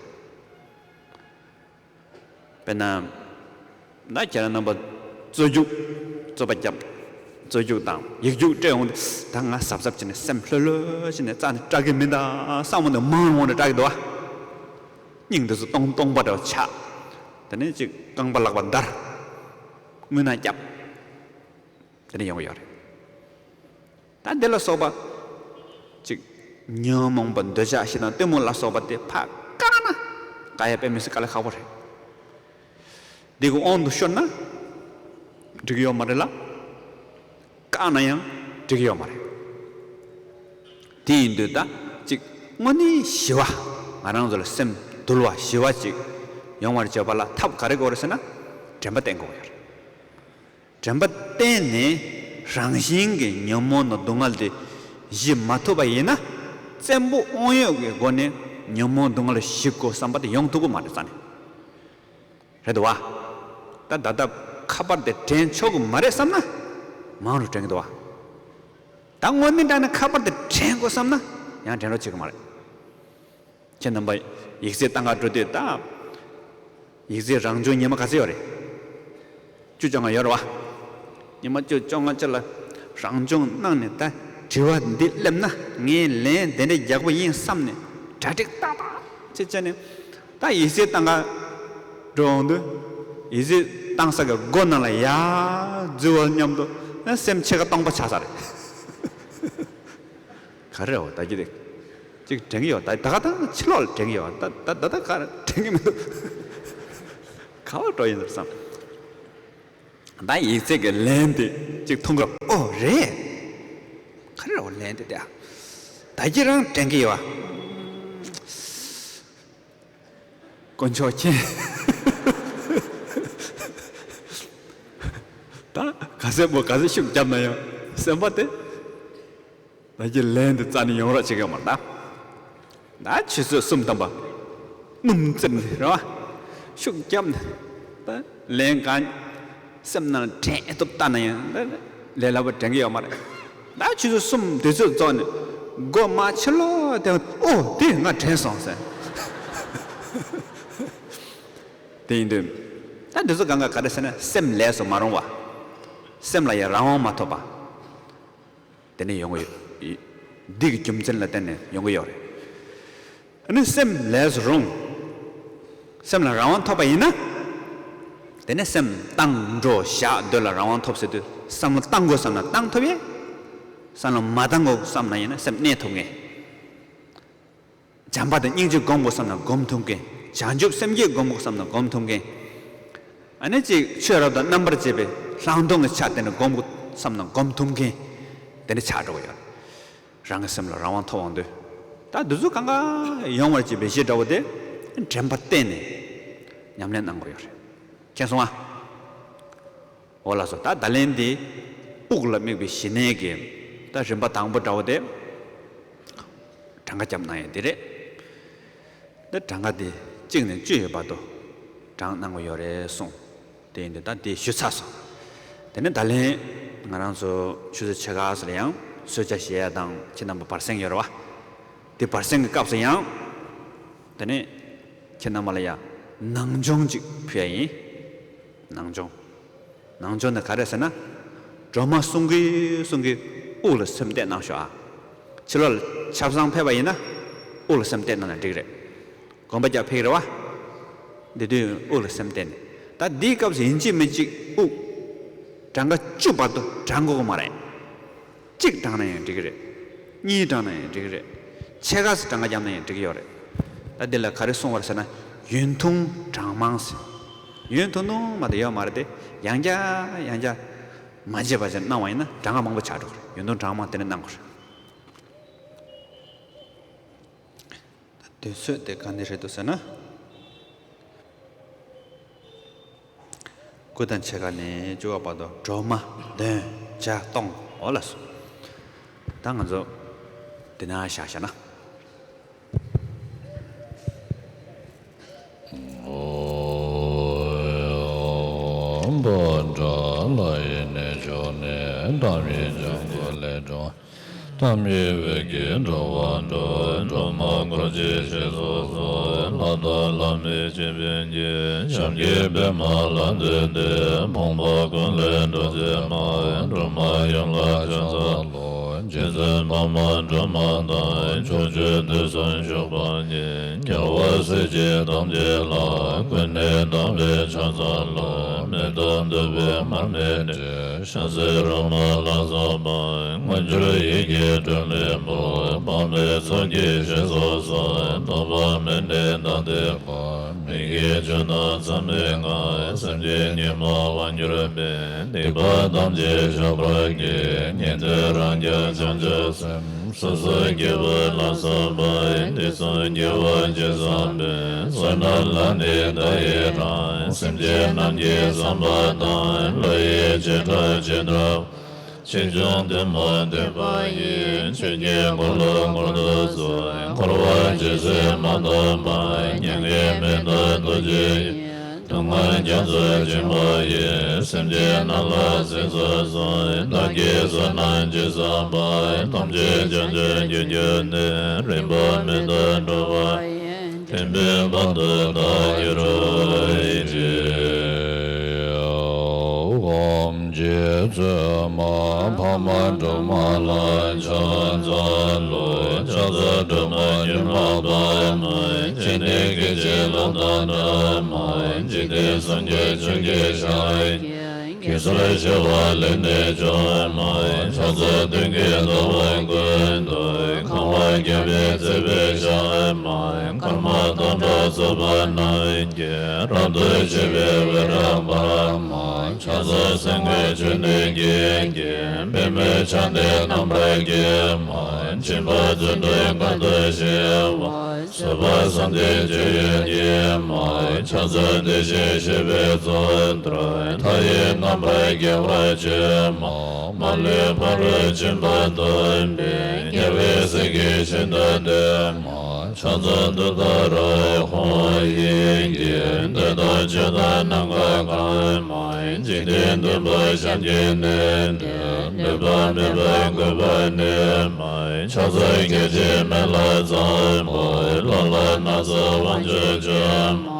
དཔེར་ན། ད་ཁྱེད་རང་རྣམ་པ་རྩོད་རྒྱུགས། རྩོད་པ་རྒྱབ། རྩོད་རྒྱུགས་དང་ཡིག་རྒྱུགས་སྤྲད་འོང་དུས། ད་ང་གཟབ་གཟབ་བྱས་ནས་སེམས་ལྷོད་ལྷོད་བྱས་ནས་རྩ་ནས་སྐྲག་གི་མིན་ད་བསམ་འོང་དུས། མང་འོང་དུས་སྐྲག་གི་འདུག་བ། སྙིང་འདི་ཚོ་སྟོང་སྟོང་པ་འདྲ་བོ་ཆགས། དེ་ནས་ཅིག་རྐང་པ་ལག་པ་འདར། རྔུལ་ནག་བརྒྱབ། དེ་འདྲ་ཡོང་གི་ཡོད་རེད། ད་འདི་ལ་སོགས་པ། ཅིག་ཉོན་མོངས་པ་འདོད་ཆགས་ཞེ་སྡང་གཏི་མུག་ལ་སོགས་པ་དེ་ཕར་བཀག་ན། ག་ཡ་དཔེ་མི་སྲིད་དཀའ་ལས་ཁག་པོ་རེད། འདི་གི་དབང་དུ་ཤོར་ན། འགྲིག་ཡོད་མ་རེད་ལ། བཀག་ན་ཡང་འགྲིག་ཡོད་མ་རེད། དེ་ཡིན་དུས་ད་ཅིག་དངོས་གནས་ཞི་བ། ང་རང་ཚོ་ལ་སེམས་དུལ་བ་ཞི་བ་ཅིག་ཡོང་བར་བྱེད་པ་ལ་ཐབས་ག་རེ་དགོས་རེད་ཟེར་ན། དྲན་པ་བསྟེན་དགོས་ཡོད་རེད། དྲན་པ་བསྟེན་ནས་རང་བཞིན་གྱིས་ཉོན་མོངས་དང་སྡུག་བསྔལ་དེ་ཞི་མ་ཐུབ་པ་ཡིན་ན། བཙན་པོ་དབང་ཡོད་ཀྱི་སྒོ་ནས་ཉོན་མོངས་སྡུག་བསྔལ་ཞི་དགོས་བསམ་པ་དེ་ཡོང་ཐུབ་ཀྱི་མ་རེད་རྩ་ནས། རེད་འདུག་བ། ད་ད་ལྟ་ཁ་པར་དེ་དྲན་ཆོག་གི་མ་རེད་བསམ་ན། མང་རུ་དྲན་གི་འདུག་བ། ད་དངོས་གནས་དྲང་ནས་ཁ་པར་དེ་དྲན་དགོས་བསམ་ན། ཡང་དྲན་རོགས་བྱེད་ཀྱི་མ་རེད། ཁྱེད་རྣམ་པ་ཡིག་ཚད་བཏང་ག་འགྲོ་དུས་ད། ཡིག་ཚད་རང་སྦྱོང་ཉི་མ་ག་ཚོད་ཡོད་རེད། བཅུ་བཅོ་ལྔ་ཡོད་རེད་བ། ཉི་མ་བཅུ་བཅོ་ལྔ་ཅིག་ལ་རང་སྦྱོང་གནང་ནས། ད་དྲི་བ་འདི་སླེབས་ན་ངས་ལན་དེ་འདྲ་རྒྱག་པ་ཡིན་བསམ་ནས་གྲ་སྒྲིག་ཏག་ཏག་ཅིག་བྱས་ནས། ད་ཡིག་ཚད་བཏང་ག་འགྲོ་འོང་དུས། ཡིག་ཚད་བཏང་ས་གི་སྒོ་ནང་ལ་ཡར་འཛུལ་བ་མཉམ་དུ་སེམས་ཕྱེད་ཀ་སྟོང་པ་ཆགས་ས་རེད། ག་རེ་རེད་བ། ད་ཅི་རེད། ཅིག་དྲན་གི་ཡོད། ད་ད་ག་ད་ཕྱི་ལོགས་ལ་དྲན་གི་ཡོད། ད་ད་ད་ད་ག་རེ་དྲན་གི་མི་འདུག་ག་བ་འགྲོ་ཡིན་ཟེར་བསམ། ད་ཡིག་ཚད་ཀྱི་ལན་དེ་ཅིག་མཐོང་གི། ཨོ་རེད། ག་རེ་རེད་བ། ལན་དེ་དེ་ད་ཅི་རང་དྲན་གི་ཡོད། དཀོན་མཆོག་མཁྱེན། ད་ག་ཚད་པོ་ག་ཚད་ཤུགས་བརྒྱབ་ན་ཡང་སེམས་པ་དེ། ད་ཀྱི་ལན་དེ་རྩ་ནས་ཡོང་རོགས་བྱེད་ཀྱི་ཡོད་མ་རེད་ད། ད་ཆུ་ཚོད་གསུམ་ཐམ་པ་སྣུམ་བཙིར་ནས་རེད་བ། ཤུགས་བརྒྱབ་ནས་ད་ལན་གང་སེམས་ནང་དྲན་ཐུབ་ལྟ་ན་ཡང་ད་ལས་སླ་པོ་དྲན་གྱི་ཡོད་མ་རེད། ད་ཆུ་ཚོད་གསུམ་དུས་ཚོད་རྫོགས་ནས་སྒོ་མ་ཕྱི་ལོགས་དེ། ཨོ་དེ་ང་དྲན་སོང་ཟེར། དེ་ཡིན་དུས་ད་འདི་ཚོ་གང་ག་ག་རེ་ཟེར་ན། སེམས་ལས་སུ་མ་རུང་བ། སེམས་ལ་ཡང་རང་དབང་མ་ཐོབ་པ། དེ་ནས་ཡོང་གི་ཡོད། འདི་གི་རྒྱུ་མཚན་ལ་བརྟེན་ནས་ཡོང་གི་ཡོད་རེད། ཨ་ནི་སེམས་ལས་སུ་རུང་། སེམས་ལ་རང་དབང་ཐོབ་པ་ཡིན་ན། དེ་ནས་སེམས་བཏང་འགྲོ་བཞག་སྡོད་ལ་རང་དབང་ཐོབ་ཟེར་དུས། བསམ་བློ་བཏང་དགོས་བསམ་ན་བཏང་ཐུབ་ཡས། བསམ་བློ་མ་བཏང་དགོས་བསམ་ན་ཡིན་ན་སེམས་གནས་ཐུབ་ངེས། བྱམས་པ་དང་སྙིང་རྗེ་སྒོམ་དགོས་བསམ་ན་སྒོམ་ཐུབ་མཁན། བྱང་ཆུབ་སེམས་བསྐྱེད་སྒོམ་དགོས་བསམ་ན་སྒོམ་ཐུབ་མཁན། ཨ་ནི་ཅིག་ཆོས་རབ་དང་རྣམ་པར་འབྱེད་པའི་ལྷག་མཐོང་གི་ཆ་དེ་ནི་སྒོམ་དགོས་བསམ་ན་སྒོམ་ཐུབ་མཁན། དེ་འདྲ་ཆགས་འགྲོ་གི་ཡོད། རང་གི་སེམས་ལ་རང་དབང་ཐོབ་འོང་དུས། ད་འདི་ཚོ་གང་ག་ཡོང་བར་བྱེད་པའི་གཞི་འདྲ་བོ་དེ། དྲན་པ་བསྟེན་ནས་ཉམས་ལེན་གནང་དགོས་ཡོད་རེད། མཁྱེན་སོང་ཨ། འོ་ལགས་སོ། ད་བརྡ་ལན་འདི་དབུགས་ལ་དམིགས་པའི་ཞི་གནས་ཀྱི་ད་རིམ་པ་དང་པོ་འདྲ་བོ་དེ། གྲངས་ཀ་བརྒྱབ་གནང་ཡས་འདི་རེད། འདི་གྲངས་ཀ་འདི་གཅིག་ནས་བཅུ་ཡི་བར་དུ་གྲངས་གནང་གི་ཡོད་རེད་གསུངས། དེ་ཡིན་དུས་ད་འདི་ཞུས་ཚར་སོང་། དེ་ནས་བརྡ་ལན་ང་རང་ཚོ་ཆུ་ཚོད་ཕྱེད་ཀ་ཙམ་ལ་ཡང་གསོལ་ཇ་བཞེས་ཡ་དང་། ཁྱེད་རྣམ་པ་བར་གསེང་ཡོད་རེད་བ། འདི་བར་གསེང་གི་སྐབས་སུ་ཡང་། དེ་ནས་ཁྱེད་རྣམ་པ་ལ་ཡང་ནང་སྦྱོང་ཅིག་ཕུལ་ཡ་ཡིན། ནང་སྦྱོང་། ནང་སྦྱོང་ནི་ག་རེ་ཟེར་ན། སྒྲོལ་མ་གསུང་གི་གསུང་གི་དབུགས་ལ་སེམས་གཏད་གནང་ཤོག་ཨ། ཕྱི་ལོགས་ལ་ཆབ་གསང་ཕེབས་པ་ཡིན་ན་དབུགས་ལ་སེམས་གཏད་གནང་ན་འགྲིག་རེད། དགོན་པ་རྒྱག་ཕེབས་ཀྱི་རེད་བ། འདི་དུས་དབུགས་ལ་སེམས་གཏད་ནས། ད་འདིའི་སྐབས་སུ་ཡིན་གཅིག་མིན་གཅིག་དབུགས་གྲངས་ཀ་བཅུ་བར་དུ་བགྲང་དགོས་ཀྱི་མ་རེད། གཅིག་བགྲངས་ན་ཡང་འགྲིག་གི་རེད། གཉིས་བགྲངས་ན་ཡང་འགྲིག་གི་རེད། ཕྱེད་ཀ་ཙམ་གྲངས་ཀ་བརྒྱབ་ན་ཡང་འགྲིག་གི་ཡོད་རེད། ད་འདི་ལ་ག་རེ་གསུངས་པ་རེད་ཟེར་ན། ཡུན་ཐུང་གྲངས་མང་ཟེར། ཡུན་ཐུང་ཐུང་མ་གཏོགས་ཡོད་མ་རེད་དེ། ཡང་བསྐྱར་ཡང་བསྐྱར་མ་བརྗེད་པ་ཅིག་གནང་བ་ཡིན་ན་གྲངས་ཀ་མང་པོ་ཆགས་འགྲོ་གི་རེད། ཡུན་ཐུང་གྲངས་མང་དེ་འདྲ་གནང་དགོས་རེད། ད་དུས་ཚོད་དེ་ག་འདྲ་རེད་འདུག་ཟེར་ན། དགུ་དང་ཕྱེད་ཀ་ནས་བཅུ་པ་བར་དུ་སྒྲོལ་མ་འདོན་བྱ་གཏོང་འོ་ལགས་སོ། ད་ང་ཚོ་འདི་ན་བཞག་བཞག་ན། ཨོ། པ་ཏྲ་ལ་ཡི་ནས་ཞུགས་ནས་ཏཱཾ་ཡིག་ལྗང་གུ་ལས་འགྲོ། ཏཱཾ་ཡིག་འོད་ཀྱི་སྒྲོན་མ་འགྲོ། སྒྲོལ་མ་འཁོར་བཅས་ཞེས་སོགས་སུ། ལྷ་དང་ལྷ་མིན་སྤྱི་དཔོན་གྱི། ཞབས་ཀྱི་པདྨ་ལ་འདུད་དེ། ཕོངས་པ་ཀུན་ལས་སྒྲོལ་མཛད་མ། སྒྲོལ་མ་ཡུམ་ལ་ཕྱག་འཚལ་ལོ། རྗེ་བཙུན་འཕགས་མ་སྒྲོལ་མ་དང་། ཕྱོགས་བཅུའི་དུས་གསུམ་བཞུགས་པ་ཉིད། རྒྱལ་བ་སྲས་བཅས་ཐམས་ཅད་ལ། ཀུན་ནས་དམ་པའི་ཕྱག་འཚལ་ལོ། མེ་ཏོག་བདུག་སྤོས་མར་མེ་དྲི། ཞལ་ཟས་རོ་མ་ལ་སོགས་པ། དངོས་འབྱོར་ཡིད་ཀྱིས་སྤྲུལ་པའི་བུ། འཕགས་པའི་ཚོགས་ཀྱིས་ཞེས་སོགས་སུ། བསྟོད་པ་སྨོན་འདུན་དང་བསྟོད་པ། མི་དགེ་བཅུ་རྣམས་མཚམས་མེད་ཀྱང་། སེམས་ཅན་ཉོན་མོངས་དབང་གྱུར་པའི། སྡིག་པ་ཐམས་ཅད་བཤགས་པར་བགྱི། ཉན་ཐོས་རང་རྒྱལ་བྱང་ཆུབ་སེམས། སོ་སོ་སྐྱེ་བོ་ལ་སོགས་པ། དུས་གསུམ་དགེ་བ་ཇི་བསགས་པའི། བསོད་ནམས་ལ་ནི་བདག་ཡི་རང་། སེམས་ཅན་རྣམས་ཀྱི་བསམ་པ་དང་། བློ་ཡི་བྱེ་བྲག་ཇི་ལྟ་བ། ཆེ་ཆུང་ཐུན་མོང་ཐོས་པ་ཡི། ཆོས་ཀྱི་འཁོར་ལོ་བསྐོར་དུ་གསོལ། འཁོར་བ་ཇི་སྲིད་མ་ཐོབ་པར། མྱ་ངན་མི་འདའ་རྡོ་རྗེ་ཡི། སྡུག་བསྔལ་རྒྱ་མཚོ་འཇིག་པ་ཡི། སེམས་ཅན་རྣམས་ལ་གཟིགས་སུ་གསོལ། བདག་གིས་བསོད་ནམས་ཅི་བསགས་པ། ཐམས་ཅད་བྱང་ཆུབ་ཀྱི་རྒྱུ་ནི། རིམ་པ་མེད་དུ་འགྲོ་བ་ཡི། འདྲེན་པའི་དཔལ་དུ་བདག་གིས་གྱུར་ཅིག་ཨོཾ་རྗེ་བཙུན་མ་འཕགས་མ་སྒྲོལ་མ་ལ་ཕྱག་འཚལ་ལོ། ཕྱག་འཚལ་སྒྲོལ་མ་མྱུར་མ་དཔའ་མོ། སྤྱན་ནི་སྐད་ཅིག་གློག་དང་འདྲ་མོ། འཇིག་རྟེན་གསུམ་མགོན་ཆུ་སྐྱེས་ཞལ་གྱི། གེ་སར་བྱེ་བ་ལས་ནི་བྱུང་མོ། ཕྱག་འཚལ་སྟོན་ཀའི་ཟླ་བ་ཀུན་ཏུ། གང་བ་བརྒྱ་པའི་ཚེ་འཕོས་ཤར་མོ། སྐར་མ་སྟོང་ཕྲག་ཚོགས་པ་རྣམས་ཀྱིས། རབ་ཏུ་ཕྱེ་བའི་འོད་རབ་འབར་མོ། ཕྱག་འཚལ་སེང་གེ་ཆོས་ནི་རྒྱན་གྱིས། པདྨོའི་ཕྱག་མཐིལ་རྣམ་པར་བརྒྱན་མོ། སྦྱིན་པ་བརྩོན་འགྲུས་དཀའ་ཐུབ་ཞི་བ། བཟོད་པ་བསམ་གཏན་སྤྱོད་ཡུལ་གྱི་མ། ཕྱག་འཚལ་བདེ་གཤེགས་བཞད་པའི་གཙུག་ཏོར། མཐའ་ཡས་རྣམ་པར་རྒྱལ་བར་སྤྱོད་མ། མ་ལུས་ཕ་རོལ་ཕྱིན་པ་སྟོན་པའི། རྒྱལ་བའི་སྲས་ཀྱི་ཞལ་མདོག་ལྡན་མ། ཕྱག་འཚལ་ཏུཏྟཱ་ར་ཧཱུྃ་ཡི་གེས། འདོད་དང་ཕྱོགས་དང་ནམ་མཁའ་གང་མ། འཇིག་རྟེན་བདུན་པོ་ཞབས་ཀྱིས་མནན་ཏེ། སྨོད་པ་མེད་པར་བཀོད་པ་ནི་མ། ཕྱག་འཚལ་སྐད་ཅིག་མེ་ལྷ་ཚོམ་བུ། ཀློང་ལ་སྣ་ཚོགས་དབང་ཕྱུག་མཆོད་མ།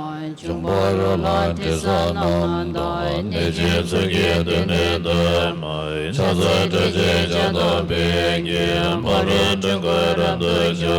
འབྱུང་པོ་རོ་ལངས་དྲི་ཟ་རྣམས་དང་། གནོད་སྦྱིན་ཚོགས་ཀྱིས་མདུན་ནས་བསྟོད་མ། ཕྱག་འཚལ་ཏྲཊ་ཅེས་བྱ་བ་པཎ་གྱི། ཕ་རོལ་འཁྲུལ་འཁོར་རབ་ཏུ་འཇོམས་